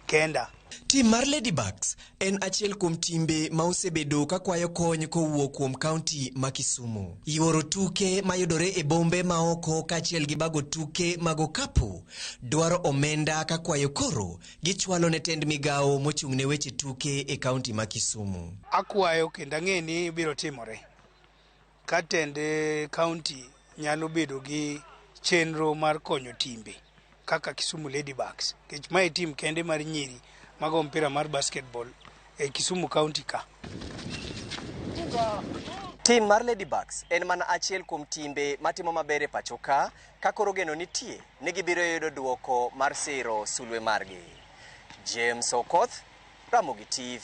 kenda. Tim mar Ladybugs en achiel kuom timbe ma osebedo ka kwayo kony kowuok kuom kaunti ma Kisumu. Yuoro tuke mayudore e bombe maoko kaachiel gi bago tuke mag okapu dwaro omenda ka kwayo koro gichwalo ne tend migawo mochung' ne weche tuke e kaunti ma Kisumu. Akwayo kendo ang'e ni biro timore ka tend kaunti nyalo bedo gi chenro mar konyo timbe kaka Kisumu Ladybugs, nikech mae tim kende mar nyiri mago mpira mar basketball e Kisumu County ka. Tim mar Ladybugs en mana achiel kuom timbe matimo maber e pacho ka, ka koro geno nitie ni gibiro yudo duoko mar siro sulwe margi. James Okoth, Ramogi TV.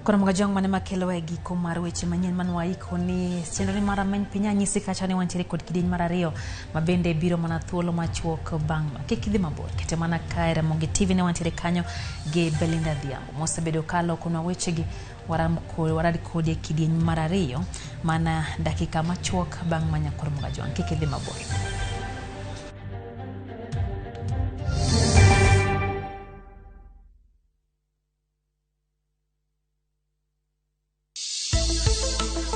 Koro Mgajwang' mane makelo e giko mar weche manyien man waiko ni chenro ni mar Ameny Piny anyisi kacha ni wantiere kod kidieny mar ariyo ma bende biro mana thuolo machuok bang' ma. Kik idhi mabor, kete mana kae Ramogi TV ne wantiere kanyo gi Belinda Adhiambo mosebedo ka lokonwa wechegi waram warad kodi e kidieny mar ariyo mana dakika machuok bang' ma nyakor Mgajwang'. Kik idhi mabor.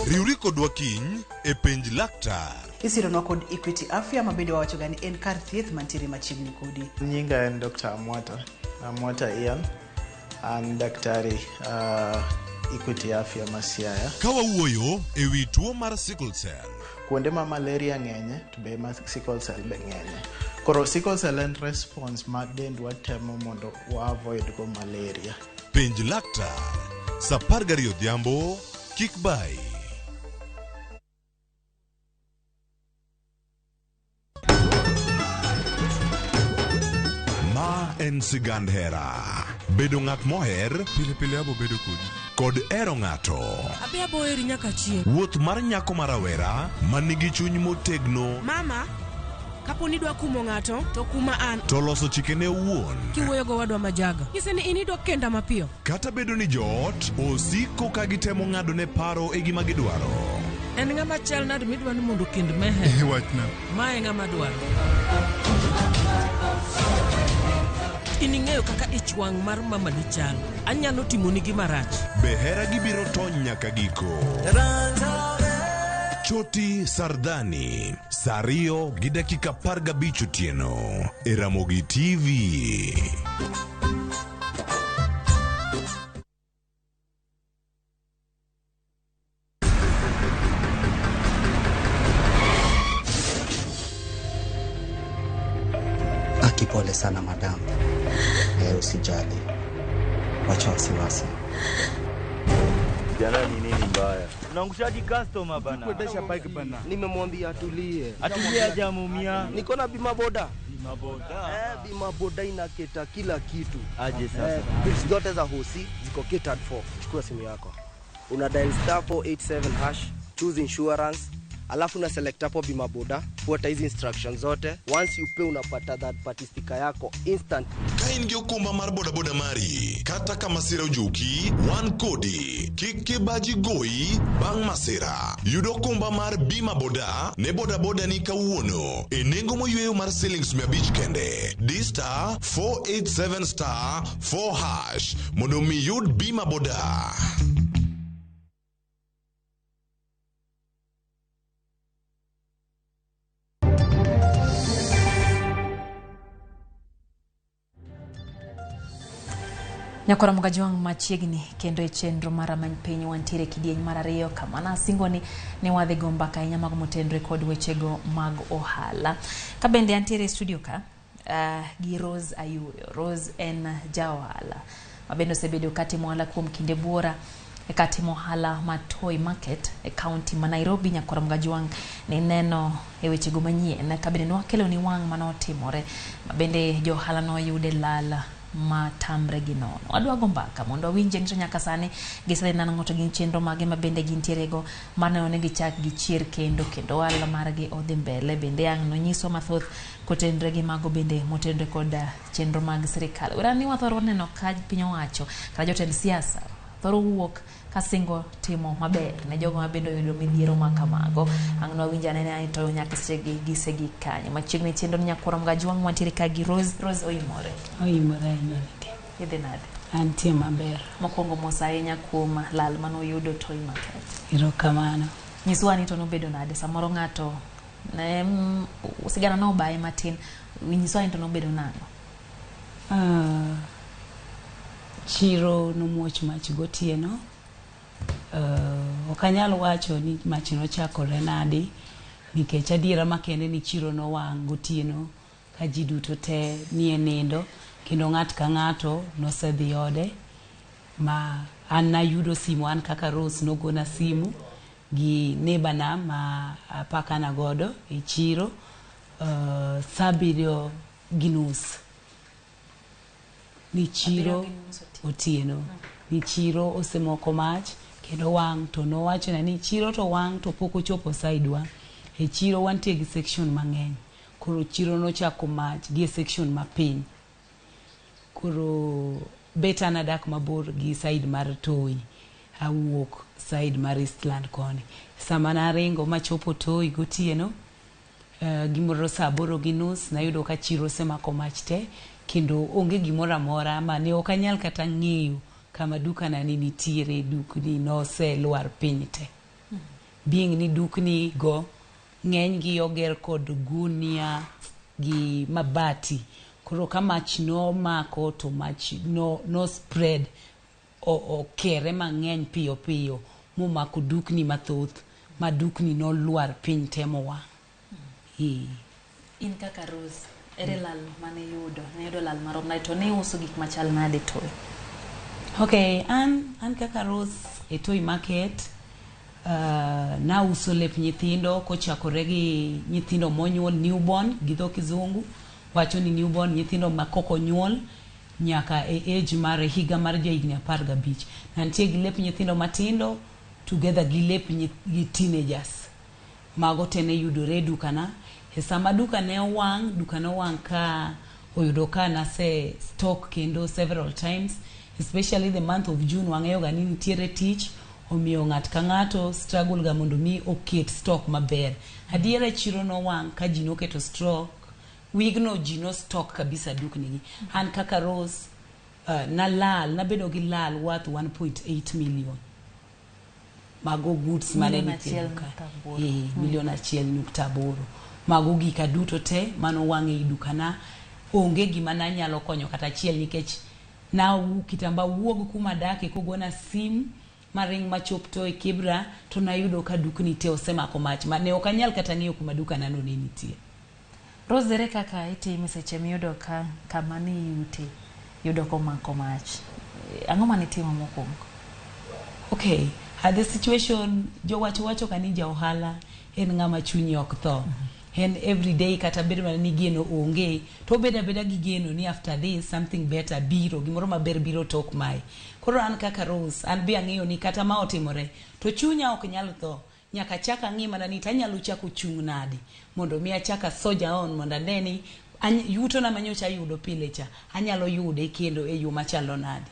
Riwri kodwa kiny e penj laktar. Isironwa kod Equity Afya ma bende wawachoga ni en kar thieth mantiere machiegni kodi. Nyinga en Dr. Amwata, Amwata Ian, an daktari Equity Afya ma Siaya. Ka wawuoyo e wi tuo mar sickle cell. Kuonde ma malaria ng'enye to be ma sickle cell be ng'enye. Koro sickle cell en response ma dendwa temo mondo wa avoid go malaria. Penj laktar sa 12 odhiambo kik bayi. Ma en sigand hera. Bedo ng'at moher pile pile abo bedo kodi. Kod hero ng'ato. Abi abo heri nyaka chieng'. Wuoth mar nyako ma rawera ma nigi chuny motegno. Mama, kapo ni idwa kumo ng'ato, to kuma an. To loso chikene owuon. Kiwuoyo go wadwa majaga. Nyise ni in idwa kenda mapiyo. Kata bedo ni joot osiko ka gitemo ng'ado ne paro e gima gidwaro. En ng'ama chal nade midwa ni mondo okend Meher? Wachna. Ma e ng'ama dwaro. In ing'eyo kaka ich wang' mar mama ni chal. Anyalo timoni gima rach. Be hera gibiro tony nyaka giko. Choti Sardani, saa 2:15 otieno e Ramogi TV. Pole sana madam. Usijali. Wacha wasiwasi. Jana ni nini mbaya? Unaangushaji customer bana. Kuendesha bike bana. Nimemwambia atulie. Atulie hajamuumia. Niko na bima boda. Bima boda. Bima boda inaketa kila kitu. Aje sasa. Bills zote za hosi ziko catered for. Chukua simu yako. Una dial *487#, choose insurance. Alafu na select hapo bima boda, fuata hizi instructions zote. Once you pay unapata that party sticker yako instant. Ka in gi okumba mar boda boda mari, kata ka masira ojuki, wan kodi. Kik kibaji goyi bang' masira. Yud okumba mar bima boda ne boda boda ni kawuono e nengo moyweyo mar siling 500 kende. Di *487*4# mondo mi yud bima boda. Nyakora Mgajwang' machiegni kendo e chenro mar Amany Piny wantiere kidieny mar ariyo kama nasingo ni ne wadhi go mbaka ahinya mag motenre kod wechego mag ohala. Ka bende antiere e studio ka gi Rose Ayuyo. Rose en ja ohala ma bende osebedo katimo ohala kuom kinde buora e katimo ohala ma Toy Market e county ma Nairobi. Nyakora Mgajwang' ne neno e wechego manyien ka bende nwakelo ni wang' manotimore ma bende jo ohala noyude lal matamre gi nono. Wadwa go mbaka mondo wawinje ni to nyaka sani gisedhi nang'o to gin chenro mage ma bende gintiere go mano ne gichak gichier kendo kendo ohala margi odhi mbele. Bende ang' nonyiso mathoth kotenre gi mago bende motenre kod chenro mag sirikal. Wera ni wathoro neno ka piny owacho kata jotend siasa thoro wuok kasingo timo maber ne jogo ma bende oyudo midhiero ma kamago. Ang' nwawinjo anene to nyaka sechegi gisegi kanyo. Machiegni chenro ni Nyakora Mgajwang' wantiere ka gi Rose. Rose oimore. Oimore ahinya. Idhi nade? Antie maber. Mokwongo mos ahinya kuom lal manoyudo Toy Market. Erokamano. Nyiswa ni to nobedo nade? Samoro ng'ato ne sigana nobaye matin. Nyiswa ni to nobedo nang'o? Chiro nomuoch mach gotieno. Ok anyal wacho ni mach nochakore nadi, Nikech adiera makende ni chiro nowang' gotieno ka ji duto te nie nindo kendo ng'at ka ng'ato nosedhi ode ma an nayudo simu an kaka Rose nogona simu gi neighbor na ma apakana godo e chiro saa 7:30 ni chiro otieno ni chiro osemoko mach kendo wang' to nowachona ni chiro to wang' to pok ochopo side wa. E chiro wantie gi section mang'eny, koro chiro nochako mach gi e section mapiny. Koro bet an adak mabor gi side mar Toi, awuok side mar Eastland koni. Sama naringo machopo Toi gotieno gimoro saa 8:30 nayudo ka chiro osemako mach te kendo onge gimoro amora mane ok anyal kata ng'eyo kama dukana ne nitiere. Dukni noselwar piny te. Being ni dukni go ng'eny gi oger kod gunia gi mabati, koro ka mach nomako to mach no spread okere mang'eny piyo piyo momako dukni mathoth ma dukni nolwar piny te mowang'. In kaka Rose, ere lal mane yudo? Ne yudo lal marom nade to ne uso gik machal nade Toi? Okay, an kaka Rose e Toi Market nauso lep nyithindo kochakore gi nyithindo monyuol, newborn gi dho kizungu wacho ni newborn, nyithindo ma kok onyuol nyaka e age mar higa mar jahigni 15. Nantie gi lep nyithindo matindo together gi lep gi teenagers. Mago te ne yudore e dukana. E sama duka ne owang', duka ne owang' ka oyudo ka nase stock kendo several times, especially the month of June. Wang'eyo ga ni nitiere tich, omiyo ng'at ka ng'ato struggle ga mondo mi oket stock maber. Adiera chiro nowang' ka ji noketo stock wigno, ji no stock kabisa dukni gi. An kaka Rose nalal, nabedo gi lal worth 1.8 million. Mago goods mane Milion nitie achiel duka. nukta aboro. 1.8 milion. Mago gika duto te manowang' ei dukana. Onge gima nanyalo konyo kata achiel nikech na kitamba wuog kuma adake kogona sim maring machop to e Kibra to nayudo ka dukni te osemako mach ma ne ok anyal kata ng'eyo kuma dukana no ne nitie. Rose, ere kaka itime seche miyudo ka kama ne iyute yudo komako mach? Ang'o mane itimo mokwongo? Okay, at the situation jowacho wacho ka ni ja ohala en ng'ama chunye ok tho. En everyday kata bed mana ni geno onge to obedo abeda gi geno ni after this something better biro, gimoro maber biro tok mae. Koro an kaka Rose, an be ang'eyo ni kata ma otimore to chunya ok nyal tho. Nyaka achak ang'i mana ni tanyalo chako chung' nade mondo mi achak a soldier on mondo ane ni yutona manyocha ayudo pile cha anyalo yude kendo e yo machalo nade.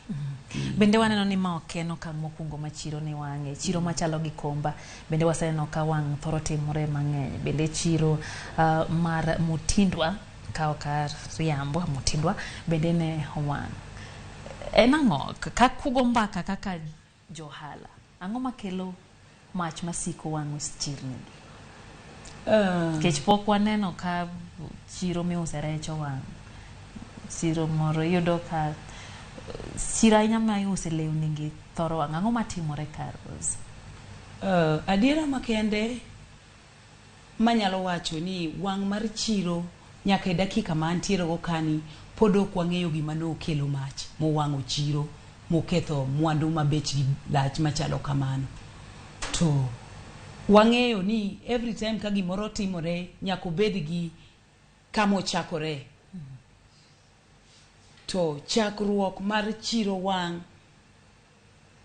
Bende waneno ni ma ok en okang' mokwongo ma chiro ne wang'e. Chiro machalo gi Komba bende waseneno ka wang' thoro timore mang'eny. Bende chiro mar Mutindwa ka ok ariambo, Mutindwa bende ne owang'. En ang'o ka kugo mbaka kaka johala, ang'o makelo mach masiko wang'o chirni gi? Nikech pok waneno ka chiro miuse rech owang'. Chiro moro iyudo ka chiro ahinya ma iuse lewni gi thoro wang'. Ang'o matimore ka, Rose? Adiera makende manyalo wacho ni wang' mar chiro nyaka e dakika ma antiere go kani pod ok wang'eyo gima nokelo mach mowang'o chiro moketho mwandu ma bechgi lach machalo kamano. To wang'eyo ni every time ka gimoro timore nyaka obed gi kama ochakore. To chakruok mar chiro wang'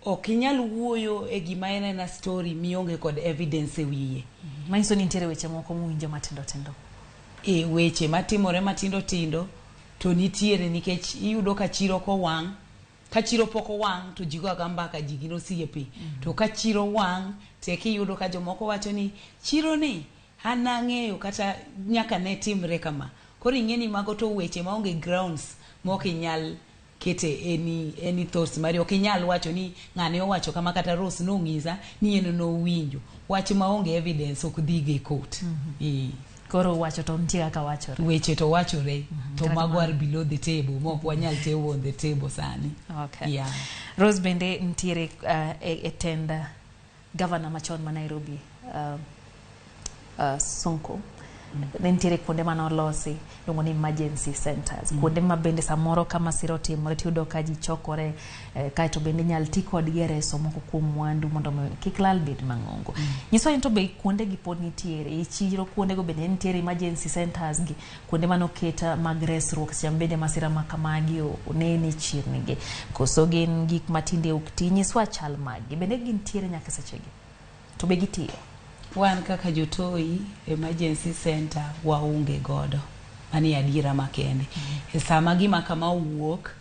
ok inyal wuoyo e gima en ena story mionge kod evidence e wiye. Manyiso ni nitiere weche moko muwinjo matindo tindo. E weche matimore matindo tindo to nitiere, nikech iyudo ka chiro kowang', ka chiro pok owang' to ji go aga mbaka, ji gin osiepe. To ka chiro wang' tek iyudo ka jomoko wacho ni chiro ni an nang'eyo kata nyaka ne timre kama. Koro ing'e ni mago to weche maonge grounds mok inyal kete any thoughts mari. Ok inyal wacho ni ng'ane owacho kama kata Rose nong'isa ni en nowinjo. Wach maonge evidence ok dhigo e court. Koro wacho to nitie kaka wachore. Weche to wachore to Kata mago kamano. are below the table mok wanyal table on the table sani. Okay. Yeah. Rose bende nitiere e tend gavana machon ma Nairobi, Sonko ne nitiere kuonde mane olosi iluongo ni emergency centers, kuonde ma bende samoro ka masira otimore tiyudo ka ji chokore, kaeto bende inyal ti kodgi e reso moko kuom mwandu mondo mi kik lal bed mang'ongo. Nyiswa ni to be kuonde gi pod nitiere e chiro, kuonde go bende nitiere emergency centers gi, kuonde mane oket mag resruok seche ma bende masira ma kamagi onene e chirni gi, koso gin gik matinde ok ti? Nyiswa chal maggi, bende gintiere nyaka sechegi to be gitiyo? Wan kaka jotoi, emergency center waonge godo. Mano e adiera makende. E sama gima kama owuok,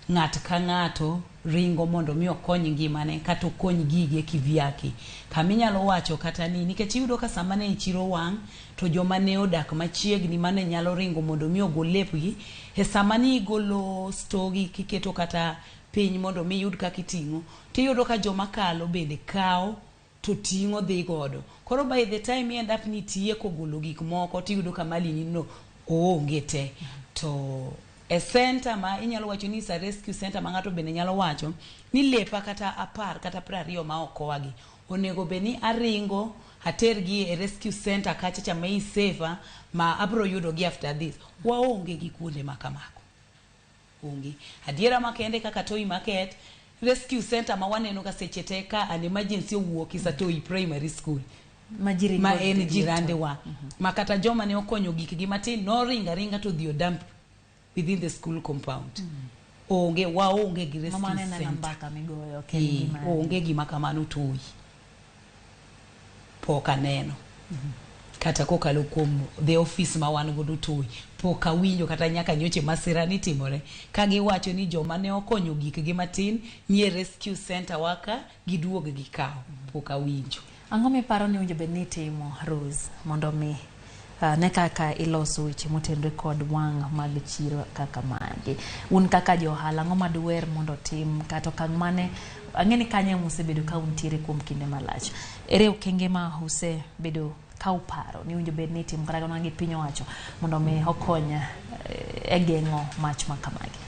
ng'ato ka ng'ato ringo mondo mi okony ngimane kata okony gige kivyake. Kama inyalo wacho kata ni nikech iyudo ka sama ne chiro wang' to joma ne odak machiegni mane nyalo ringo mondo mi ogol lepgi e sama ni igolo stogi kiketo kata piny mondo mi iyud kaka iting'o, tiyudo ka joma kalo bende kawo to ting'o dhi godo. Koro by the time end up ni itieko golo gik moko, tiyudo ka mali ni no oonge te. To e center ma inyalo wacho ni is a rescue center ma ng'ato bende nyalo wacho ni lepa kata 10 kata 20 ma okoa gi onego bed ni aringo atergi e rescue center kacha cha ma i safer ma abro yudo gi after this. Waonge gi kuonde ma kamago, onge. Adiera makende kaka Toi Market, rescue center ma waneno ka seche te ka an emergency owuok is a Toi Primary School ma ji ringo ma en dhi e jirande Toi. wa ma kata joma ne okonyo gikgi matin noringo aringa to odhi odamp within the school compound. Onge, waonge gi rescue Mama neno center. mbaka migoyo ok en gima Onge gima kamano. Toi pok aneno kata kokalo kuom the office ma wan godo Toi, pok awinjo kata nyaka nyoche masira ni timore ka giwacho ni joma ne okonyo gikgi matin nie rescue center waka giduog gikaw. Pok awinjo. Ang'o miparo ni owinjo bed ni itimo, Rose, mondo mi ne kaka iloso weche motenore kod wang' mag chiro kaka magi? Un kaka jo ohala, ang'o maduwer mondo otim kata okang' mane? Ang'e ni kanyo ema usebedo ka untiere kuom kinde malach. Ere okenge ma usebedo ka uparo ni owinjo bed ni itimo kata mana gi piny owacho mondo mi okony e geng'o mach ma kamagi?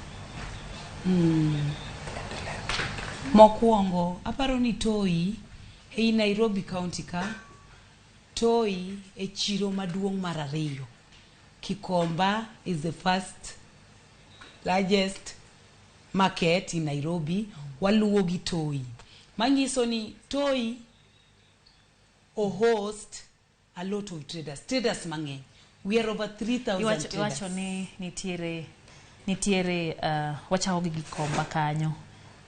Mokwongo, aparo ni Toi ei Nairobi County ka, Toi e chiro maduong' mar ariyo. Gikomba is the first largest market in Nairobi, waluwo gi Toi. Manyiso ni Toi o host a lot of traders, traders mang'eny. We are over 3,000 traders. Iwacho ni nitiere wachako gi Gikomba kanyo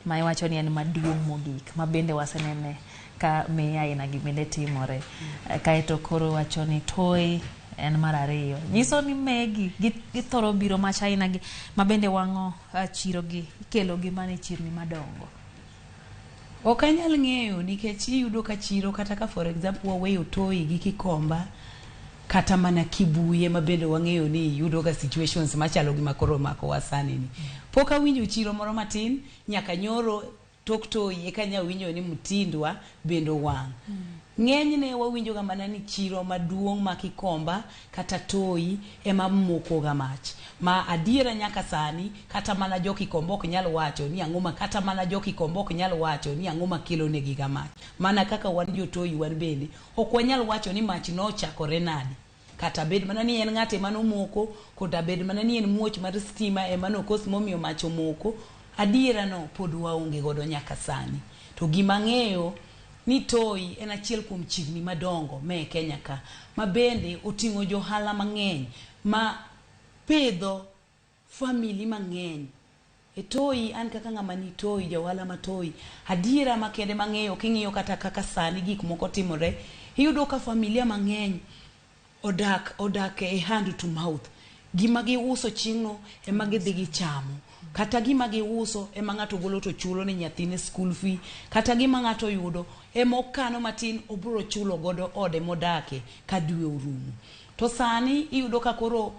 ma iwacho ni en maduong' mogik ma bende wasenene ka miye aina gi bende timore. Kaeto koro wacho ni Toi en mar ariyo, nyiso ni megi githoro biro mach aina gi ma bende wang'o chiro gi ikelo gi mana e chirni madongo. Ok anyal ng'eyo nikech iyudo ka chiro kata ka for example waweyo Toi gi Gikomba kata mana Kibuye ma bende wang'eyo ni yudo ga situations machalo gi makoro makowa sani ni. Pok awinjo chiro moro matin nyaka nyoro tok Toi eka nya winjo ni Mtindwa bende owang'. Ng'enyne wawinjo ga mana ni chiro maduong' ma Gikomba kata Toi ema moko ga mach. Ma adiera nyaka sani kata mana jo Gikomba ok nyal wacho ni ang'o ma kata mana jo Gikomba ok nyal wacho ni ang'o makelo negi ga mach. Mana kaka wan jo Toi wan bende ok wanyal wacho ni mach nochakore nade. Kata bed mana ni en ng'ate manomoko, kata bed mana ni en muoch mar stima ema nokos momiyo mach omoko, adiera no pod waonge godo nyaka sani. To gima ang'eyo ni Toi en achiel kuom chirni madongo me e Kenya ka, ma bende oting'o johala mang'eny ma pidho family mang'eny. E Toi, an kaka ng'ama ni Toi, jaohala ma Toi, adiera makende mang'eyo king'iyo kata kaka sani gik moko timore, iyudo ka familia mang'eny odak e hand to mouth. Gima giuso chieng'no ema gidhi gichamo. Kata gima giuso ema ng'ato golo to chulo ne nyathine school fee. Kata gima ng'ato yudo ema okano matin obiro chulo godo ode modake ka dwe orumo. To sani iyudo ka koro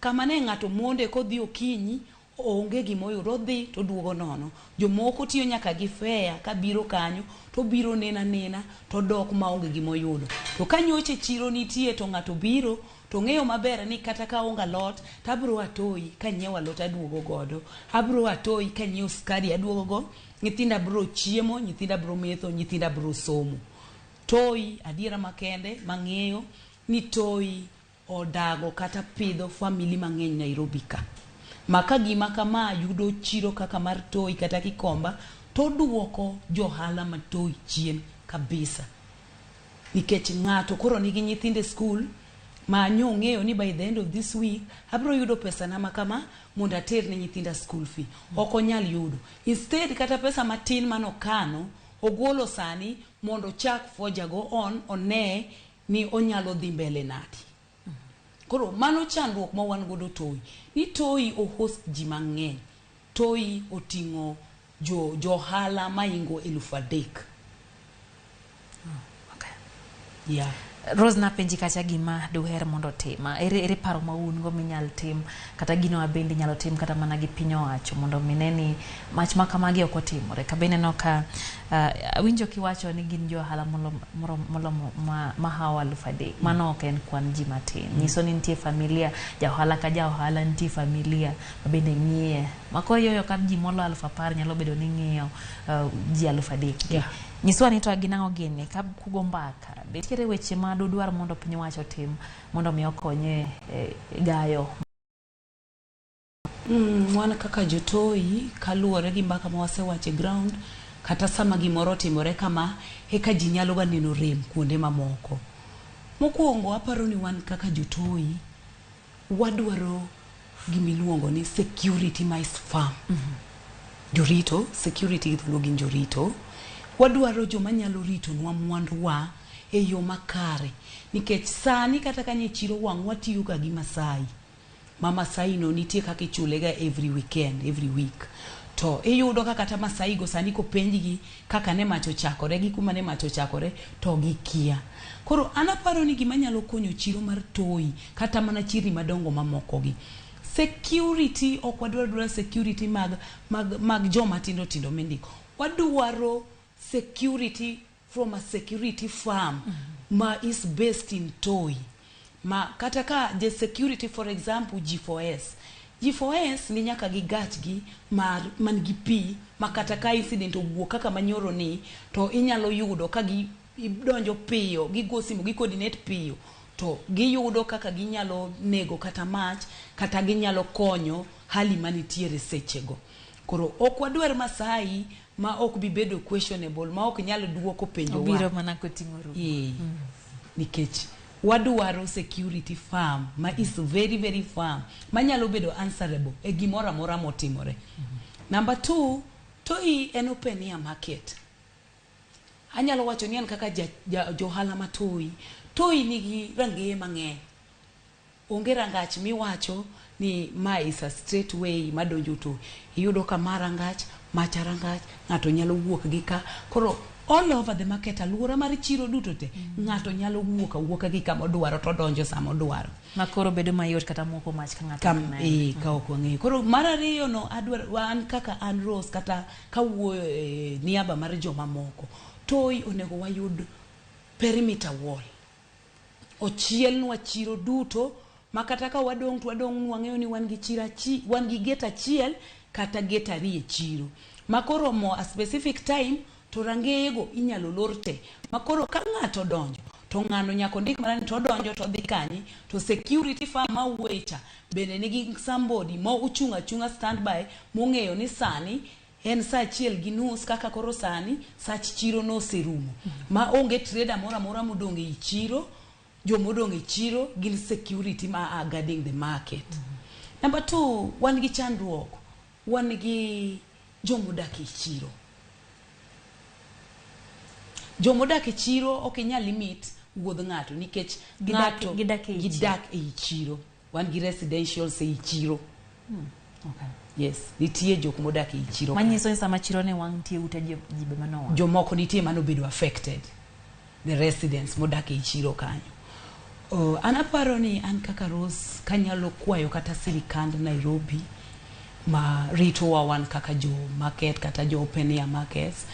kama ne ng'ato monde kodhi okinyi onge gimoyudo, odhi to oduogo nono. Jomoko tiyo nyaka gi fare kabiro kanyo to obiro nena nena to odok maonge gimoyudo. To ka nyocha chiro nitie to ng'ato biro to ng'eyo maber ni kata ka aonge alot to abiro a Toi kanyiewo alot aduogo godo. Abiro a Toi kanyiewo sukari aduogo go, nyithinda biro chiemo, nyithinda biro metho, nyithinda biro somo. Toi adiera makende mang'eyo ni Toi odago kata pidho family mang'eny Nairobi ka. Ma ka gima kama yudo chiro kaka mar Toi kata Gikomba, to duoko johala ma Toi chien kabisa. Nikech ng'ato koro nigi nyithindo e skul ma nyong'eyo ni by the end of this week abiro yudo pesa na ma kama mondo ater ne nyithinda school fee. Ok onyal yudo. Instead kata pesa matin manokano ogolo sani mondo ochak foja go on one ni onyalo dhi mbele nadi. Koro mano chandruok ma wan godo Toi. Ni Toi o host ji mang'eny. Toi oting'o jo johala maingo 3000. Yeah. Rose, napenji kacha gima duher mondo otim. Ere paro ma un go minyal tim kata gino ma bende inyalo tim kata mana gi piny owacho mondo mine ni mach ma kamagi ok otimore. Ka be ineno ka awinjo kiwacho ni gin jo ohala molomo mahawo 3000. Mano ok en kwan ji matin. Nyiso ni nitie familia, ja ohala ka ja ohala nitie familia ma bende ng'iye. Ma koyoyo ka ji molo 10,000 nyalo bedo ni ng'iyo ji 3000. Yeah. Nyiswa ni to gin ang'o gini ka kugo mbaka. Be nitiere weche ma dudwar mondo piny owacho otim mondo mi okonye gayo? Wan kaka jotoi kaluwore gi mbaka ma wasewacho e ground, kata sama gimoro otimore kama eka ji nyalo ga neno rem kuonde mamoko. Mokwongo aparo ni wan kaka jotoi wadwaro gimiluongo ni security ma is firm. Jorito, security gi dholuo gin jorito. Wadwaro joma nyalo ritonwa mwanduwa e yo makare. Nikech sani kata kanye chiro wang' watiyo ga gi Masai. Ma Masai no nitie kaka ichule ga every weekend, every week. To iyudo ka kata Masai go sani kopenjgi kaka ne mach ochakore gi kuma ne mach ochakore to gikia. Koro an aparo ni gima nyalo konyo chiro mar Toi kata mana chirni madongo mamoko gi. Security ok wadwar dwara security mag joma tindo tindo mindiko. Wadwaro security from a security firm ma is based in Toi. Ma kata ka je security, for example, G4S. G4S ni nyaka gi gachgi mar man gi pi ma kata ka incident owuok kaka manyoro ni to inyalo yudo ka gi donjo piyo, gigo simu, gi coordinate piyo to giyudo kaka ginyalo nego kata mach kata ginyalo konyo hali manitiere sechego. Koro ok wadwar Masai ma ok bi bedo questionable, ma ok nyal duoko penjo wa. Obiro mana koting'o rumo. Nikech wadwaro security firm ma is very very firm manyalo bedo answerable e gimoro amora motimore. Number 2, Toi en open air market. Anyalo wacho ni en kaka johala ma Toi. Toi nigi rangeye mang'eny. Onge rangach miwacho ni ma is a straight way madonjo Toi. Iyudo ka ma rangach, macha rangach, ng'ato nyalo wuok gi ka. Koro all over the market, aluora mar chiro duto te, ng'ato nyalo wuok awuoka gi kama odwaro to odonjo sama odwaro. Ma koro bedo mayot kata moko mach ka ng'ato ok neno. Ka ok wang'eyo. Koro mar ariyo no adwaro an kaka an Rose kata kawuoyo e niaba mar joma moko. Toi onego wayud perimeter wall. Ochielnwa chiro duto ma kata ka wadong' to wadong' nwang'eyo ni wan gi chiro wan gi gate achiel kata gate ariyo e chiro. Ma koromo a specific time to rangeyego inyalo lor te. Ma koro ka ng'ato odonjo to ng'ano nyaka ondik mana ni to odonjo to odhi kanye to security firm ma wuoye cha bende nigi somebody ma ochung' achung'a standby mong'eyo ni sani en saa 1:30 kaka koro sani sach chiro noserumo. Ma onge trader moro amora modong' ei chiro, jomodong' e chiro gin security ma are guarding the market. Number 2, wan gi chandruok, wan gi jomodak e chiro. Jomodak e chiro ok inyal limit wuodh ng'ato nikech ng'ato Gidak ei chiro. gidak ei chiro. Wan gi residentials ei chiro. Yes, nitie jok modak ei chiro. Manyiso ni sama chiro ne wang' nitie ute ji be manowang'. Jomoko nitie manobedo affected. The residents modak ei chiro kanyo. An aparo ni an kaka Rose kanyalo kwayo kata sirikand Nairobi ma ritowa wan kaka jo market kata jo open air markets,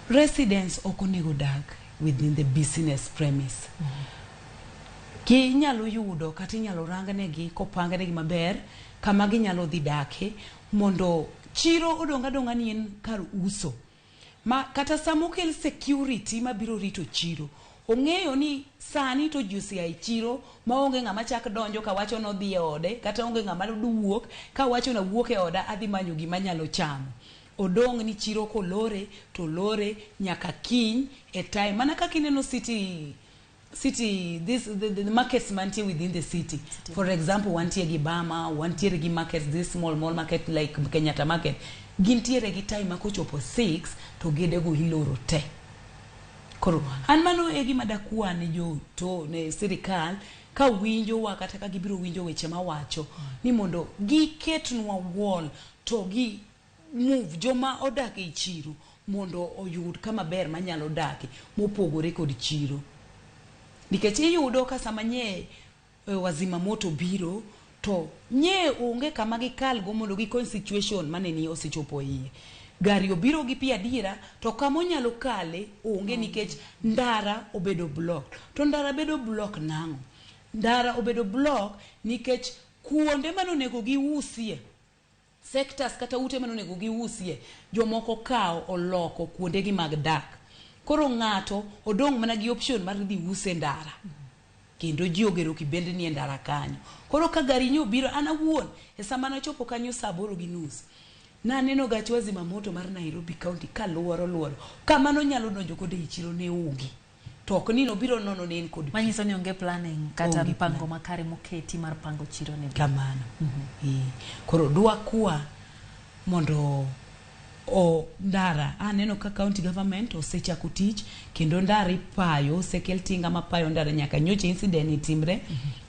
residents ok onego dak within the business premise. Ginyalo yudo kata inyalo rangnegi kopangnegi maber kama ginyalo dhi dake mondo chiro odong' adong'a ni en kar uso. Ma kata sama okel security mabiro rito chiro, Ong'eyo ni sani to ji osea e chiro maonge ng'ama chak donjo kawacho nodhi e ode, kata onge ng'ama wuok kawacho nawuok e oda adhi manyo gima anyalo chamo. Odong' ni chiro kolore to lore nyaka kiny e time. Mana kaka ineno city city this the markets mantie within the city. For example, wantie gi Bama, wantiere gi markets, this small small market like Kenyatta Market. Gintiere gi time ma kochopo 6 to gedego iloro te. Koro an mano e gima dakwa ne jo to ne sirikal ka winjo wa kata ka gibiro winjo weche mawacho ni mondo giketnwa wall to gi move joma odak e chiro mondo oyud kama ber manyalo dake mopogore kod chiro. Nikech iyudo ka sama nye wazima moto biro to nye onge kama gikalgo mondo gikony situation maneni osechopo iye. Gari obiro gi pi adiera to kama onyalo kale onge nikech ndara obedo block. To ndara bedo block nang'o? Ndara obedo block nikech kuonde manonego giusie sectors kata ute manonego giusie jomoko kawo oloko kuondegi mag dak. Koro ng'ato odong' mana gi option mar dhi use ndara. Kendo ji ogero kibendni e ndara kanyo. Koro ka gari nyo obiro, an awuon e sama nachopo kanyo saa 8:30, naneno gach wazima moto mar Nairobi County kaluoro luoro. Kama nonyalo donjo godo ei chiro ne onge. To ok ni nobiro nono ne en kod pi. Manyiso ni onge planning kata Onge mpango makare moketi mar pango chiro ni. Kamano. Koro dwakwa mondo o ndara aneno ka county government osechako tich kendo ndara ipayo osekel tinga mapayo ndara nyaka nyocha incident ni timre.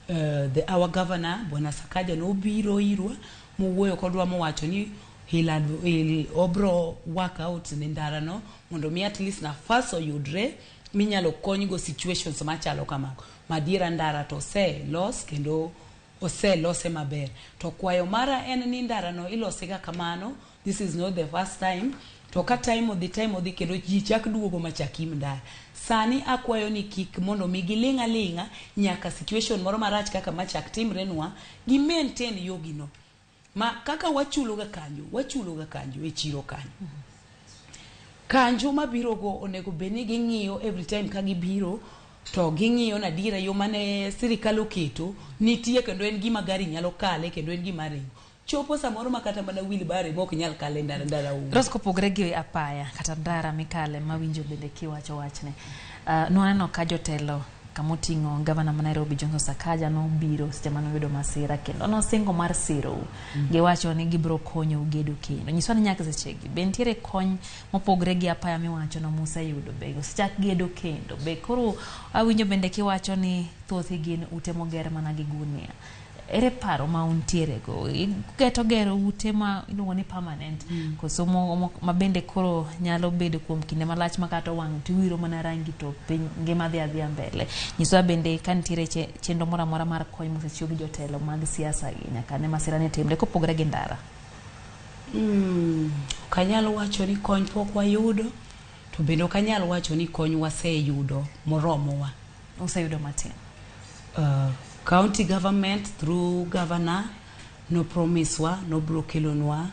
The our governor Bwana Sakaja nobiro irwa mowuoyo kodwa mowacho ni he'll obro work out ne ndara no mondo mi at least nafas oyudre minyalo konygo situations machalo kamago. Madiera ndara to oselos kendo oselose maber. To kwayo mara en ni ndara no ilose ga kamano. This is not the first time. To ka time odhi, time odhi kendo ji chak duogo machak im ndara. Sani akwayo ni kik mondo mi giling' aling'a nyaka situation moro marach kaka machak timre nwa, gi maintain yogi no. Ma kaka wachulo ga kanjo, wachulo ga kanjo e chiro kanyo. Kanjo mabiro go onego bed ni ging'iyo every time ka gibiro to ging'iyo na adiera yo mane sirikal oketo nitie kendo en gima gari nyalo kale kendo en gima ringo. Chopo samoro ma kata mana wheelbarrow mok nyal kale e ndara, ndara onge. Rose, kopogore gi apaya kata ndara mikale mawinjo bende kiwacho wachne. Nwaneno ka jotelo kamoting'o gavana ma Nairobi Johnson Sakaja nobiro seche mane oyudo masira kendo nosingo mar sirou. Giwacho ni gibiro konyou gedo kendo. Nyiswa ni nyaka sechegi be nitiere kony mopogore gi apaya miwacho no museyudo, be osechak gedo kendo, be koro awinjo bende kiwacho ni thothgi gin ute moger mana gi gunia. Ere paro ma untiere go? Iketo gero ute ma iluongo ni permanent koso ma bende koro nyalo bedo kuom kinde malach ma kata wang' tiwiro mana rangi to piny ngima dhi adhiya mbele. Nyiswa bende ka nitiere chenro moro amora mar kony mosechiw gi jotelo mag siasa gi nyaka ne masira ni timre kopogore gi ndara. Ok anyal wacho ni kony pok wayudo to bende ok anyal wacho ni kony waseyudo moromowa. Useyudo matin. County government through governor no promise wa nobro kelonwa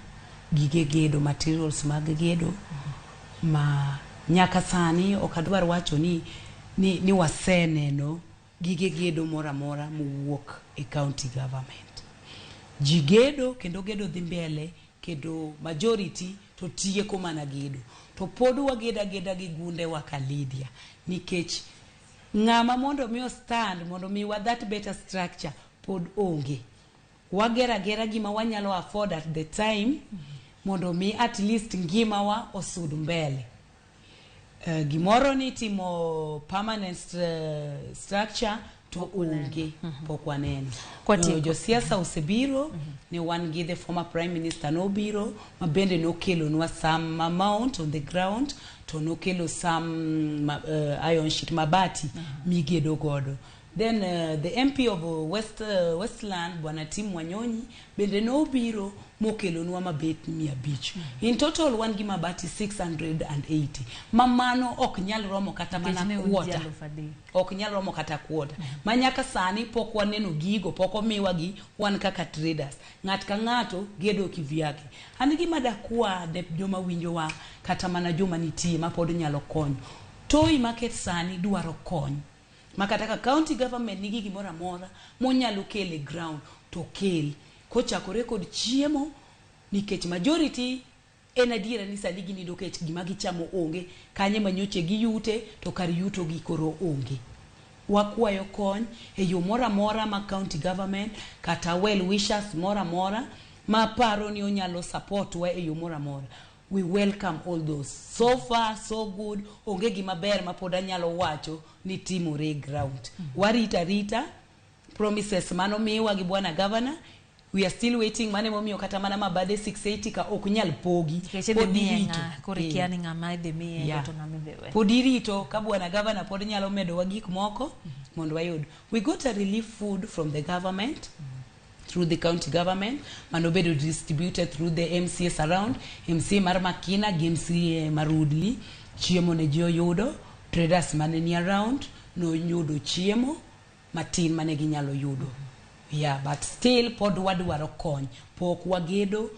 gige gedo, materials mag gedo ma nyaka sani ok adwar wacho ni waseneno gige gedo moro amora mowuok e county government. Ji gedo kendo gedo dhi mbele kendo majority to tieko mana gedo. To pod wagedo ageda gi gundewa ka Lydia nikech ng'ama mondo mi o stand mondo miwa that better structure pod onge. Wagero agera gima wanyalo afford at the time mondo mi at least ngimawa osud mbele. Gimoro ni timo permanent structure to onge, pok waneno. Kwatieko. Josiasa osebiro ne wan gi the former prime minister nobiro ma bende nokelonwa some amount on the ground to nokelo some iron sheet, mabati migedo godo. Then the MP of Westland Bwana Tim Wanyonyi bende nobiro mokelonwa mabet 500. In total wan gi mabati 680 ma mano ok nyal romo kata Nikech mana ne un ji quarter. 3000. Ok nyal romo kata quarter. Ma nyaka sani pok waneno gigo, pok omiwa gi wan kaka traders. Ng'at ka ng'ato gedo kivyake. An gima dakwa ne joma winjowa kata mana joma nitie ma pod nyalo konyo. Toi Market sani dwaro kony ma kata ka county government nigi gimoro amora monyalo kelo e ground to kel kochakore kod chiemo nikech majority en adiera ni sani ginindo kech gima gichamo onge kanye manyoche giyute to kar yuto gi koro onge wakwayo kony e yo moro amora ma county government kata well wishers moro amora ma paro ni onyalo support wa e yo moro amora we welcome all those so far so good onge gima ber ma pod anyalo wacho ni timore e ground warita rita promises manomiwa gi bwana governor we are still waiting mane momiyo kata mana mabade 680 ka ok nyal pogi Nikech idhi Pod miye irito. ng'a, koro ikia ni ng'ama idhi miye Yeah. to ng'ama idhi we. pod irito ka bwana governor pod nyalo medowa gik moko mondo wayud we got a relief food from the government through the county government manobedo distributed through the MCAs around MCA mar Makina gi MCA mar Woodley chiemo ne ji oyudo traders mane ni around noyudo chiemo matin mane ginyalo yudo yeah but still pod wadwaro kony pok wagedo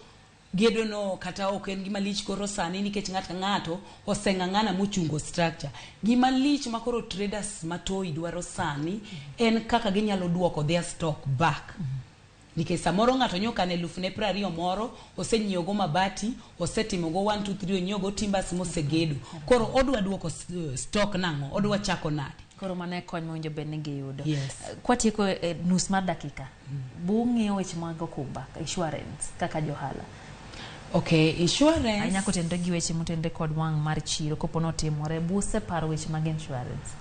gedo no kata ok en gima lich koro sani nikech ng'ato ka ng'ato oseng'ang'ana mochungo structure gima lich ma koro traders ma Toi dwaro sani en kaka ginyalo duoko their stock back nikech samoro ng'ato nyokano elufne 20 moro osenyiewogo mabati osetimogo 1 2 3 onyiewogo timbers mosegedo koro odwa duoko stock nang'o odwa chako nade Koro mano e kony mowinjo bed ni giyudo. Yes. Kwatieko e nus mar dakika, bung'iyo weche mag okumba, insurance kaka johala. Okay, insurance. Ahinya kotenore gi weche motenore kod wang' mar chiro kopo notimore, buseparo weche mag insurance.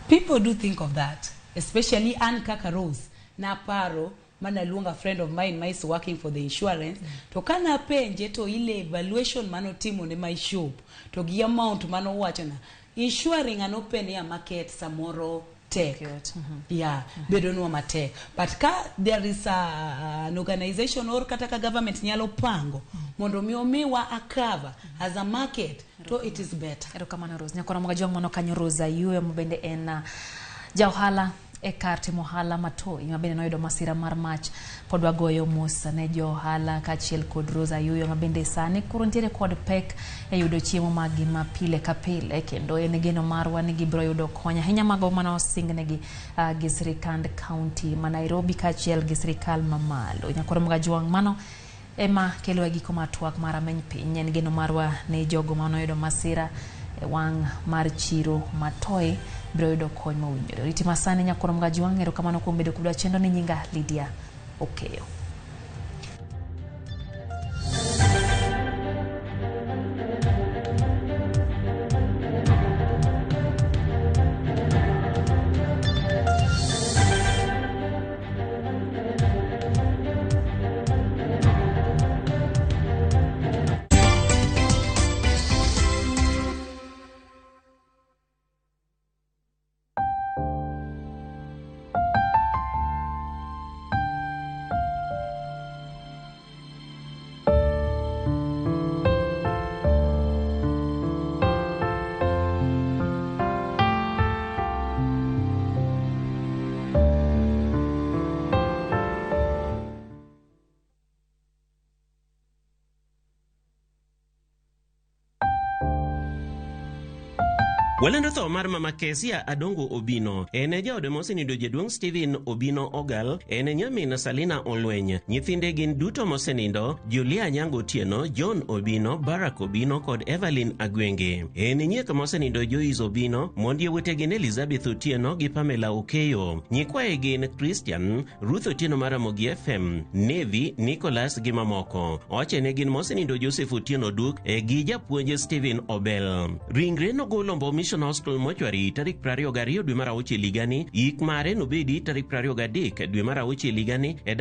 People do think of that, especially an kaka Rose. Naparo manaluongo a friend of mine ma is working for the insurance to kanapenje to ile evaluation manotimo ne my shop to gi amount manowachona insuring an open air market samoro tek yeah bedonwa matek but ka there is an organization or kata ka government nyalo pango mondo mi omiwa a cover as a market to it is better Erokamano Rose. Nyakora Mogajwang' mano kanyo Rose Ayuyo ma bende en ja ohala e kar timo ohala ma Toi ma bende noyudo masira mar mach. Pod wagoyo mos ne jo ohala kaachiel kod Rose Ayuyo ma bende sani koro nitiere kod pek e yudo chiemo maggi ma pile ka pile kendo en geno marwa ni gibiro yudo kony ahinya mago mane osingnegi gi sirikand county ma Nairobi kaachiel gi sirikal mamalo. Nyakwar Mogajwang' mano ema kelo e giko mar twak mar ameny piny en geno marwa ni jogo manoyudo masira e wang' mar chiro ma Toi biro yudo kony mowinjore. Riti masani Nyakwar Mogajwang' erokamano kuom bedo kodwa chenro ni nyinga Lydia Okeyo. Walendo tho mar mama Kezia Adongo Obino. En e jaode mosenindo jaduong' Stephen Obino Ogal, en e nyamin Salina Olweny. Nyithinde gin duto mosenindo, Julia Nyango Otieno, John Obino, Barack Obino kod Evelyn Agwenge. En nyiek mosenindo Joyce Obino, mond yawuote gin Elizabeth Otieno gi Pamela Okeyo. Nyikwaye gin Christian, Ruth Otieno mar Ramogi FM, Nevi, Nicholas gi mamoko. Ochene gin mosenindo Joseph Otieno Duk e gi japuonj Stephen Obel. Ringre nogol Ombo Mission Hospital Mortuary tarik 22 dwe mar auchiel higani. Yik mare nobedi tarik 23 dwe mar auchiel higani e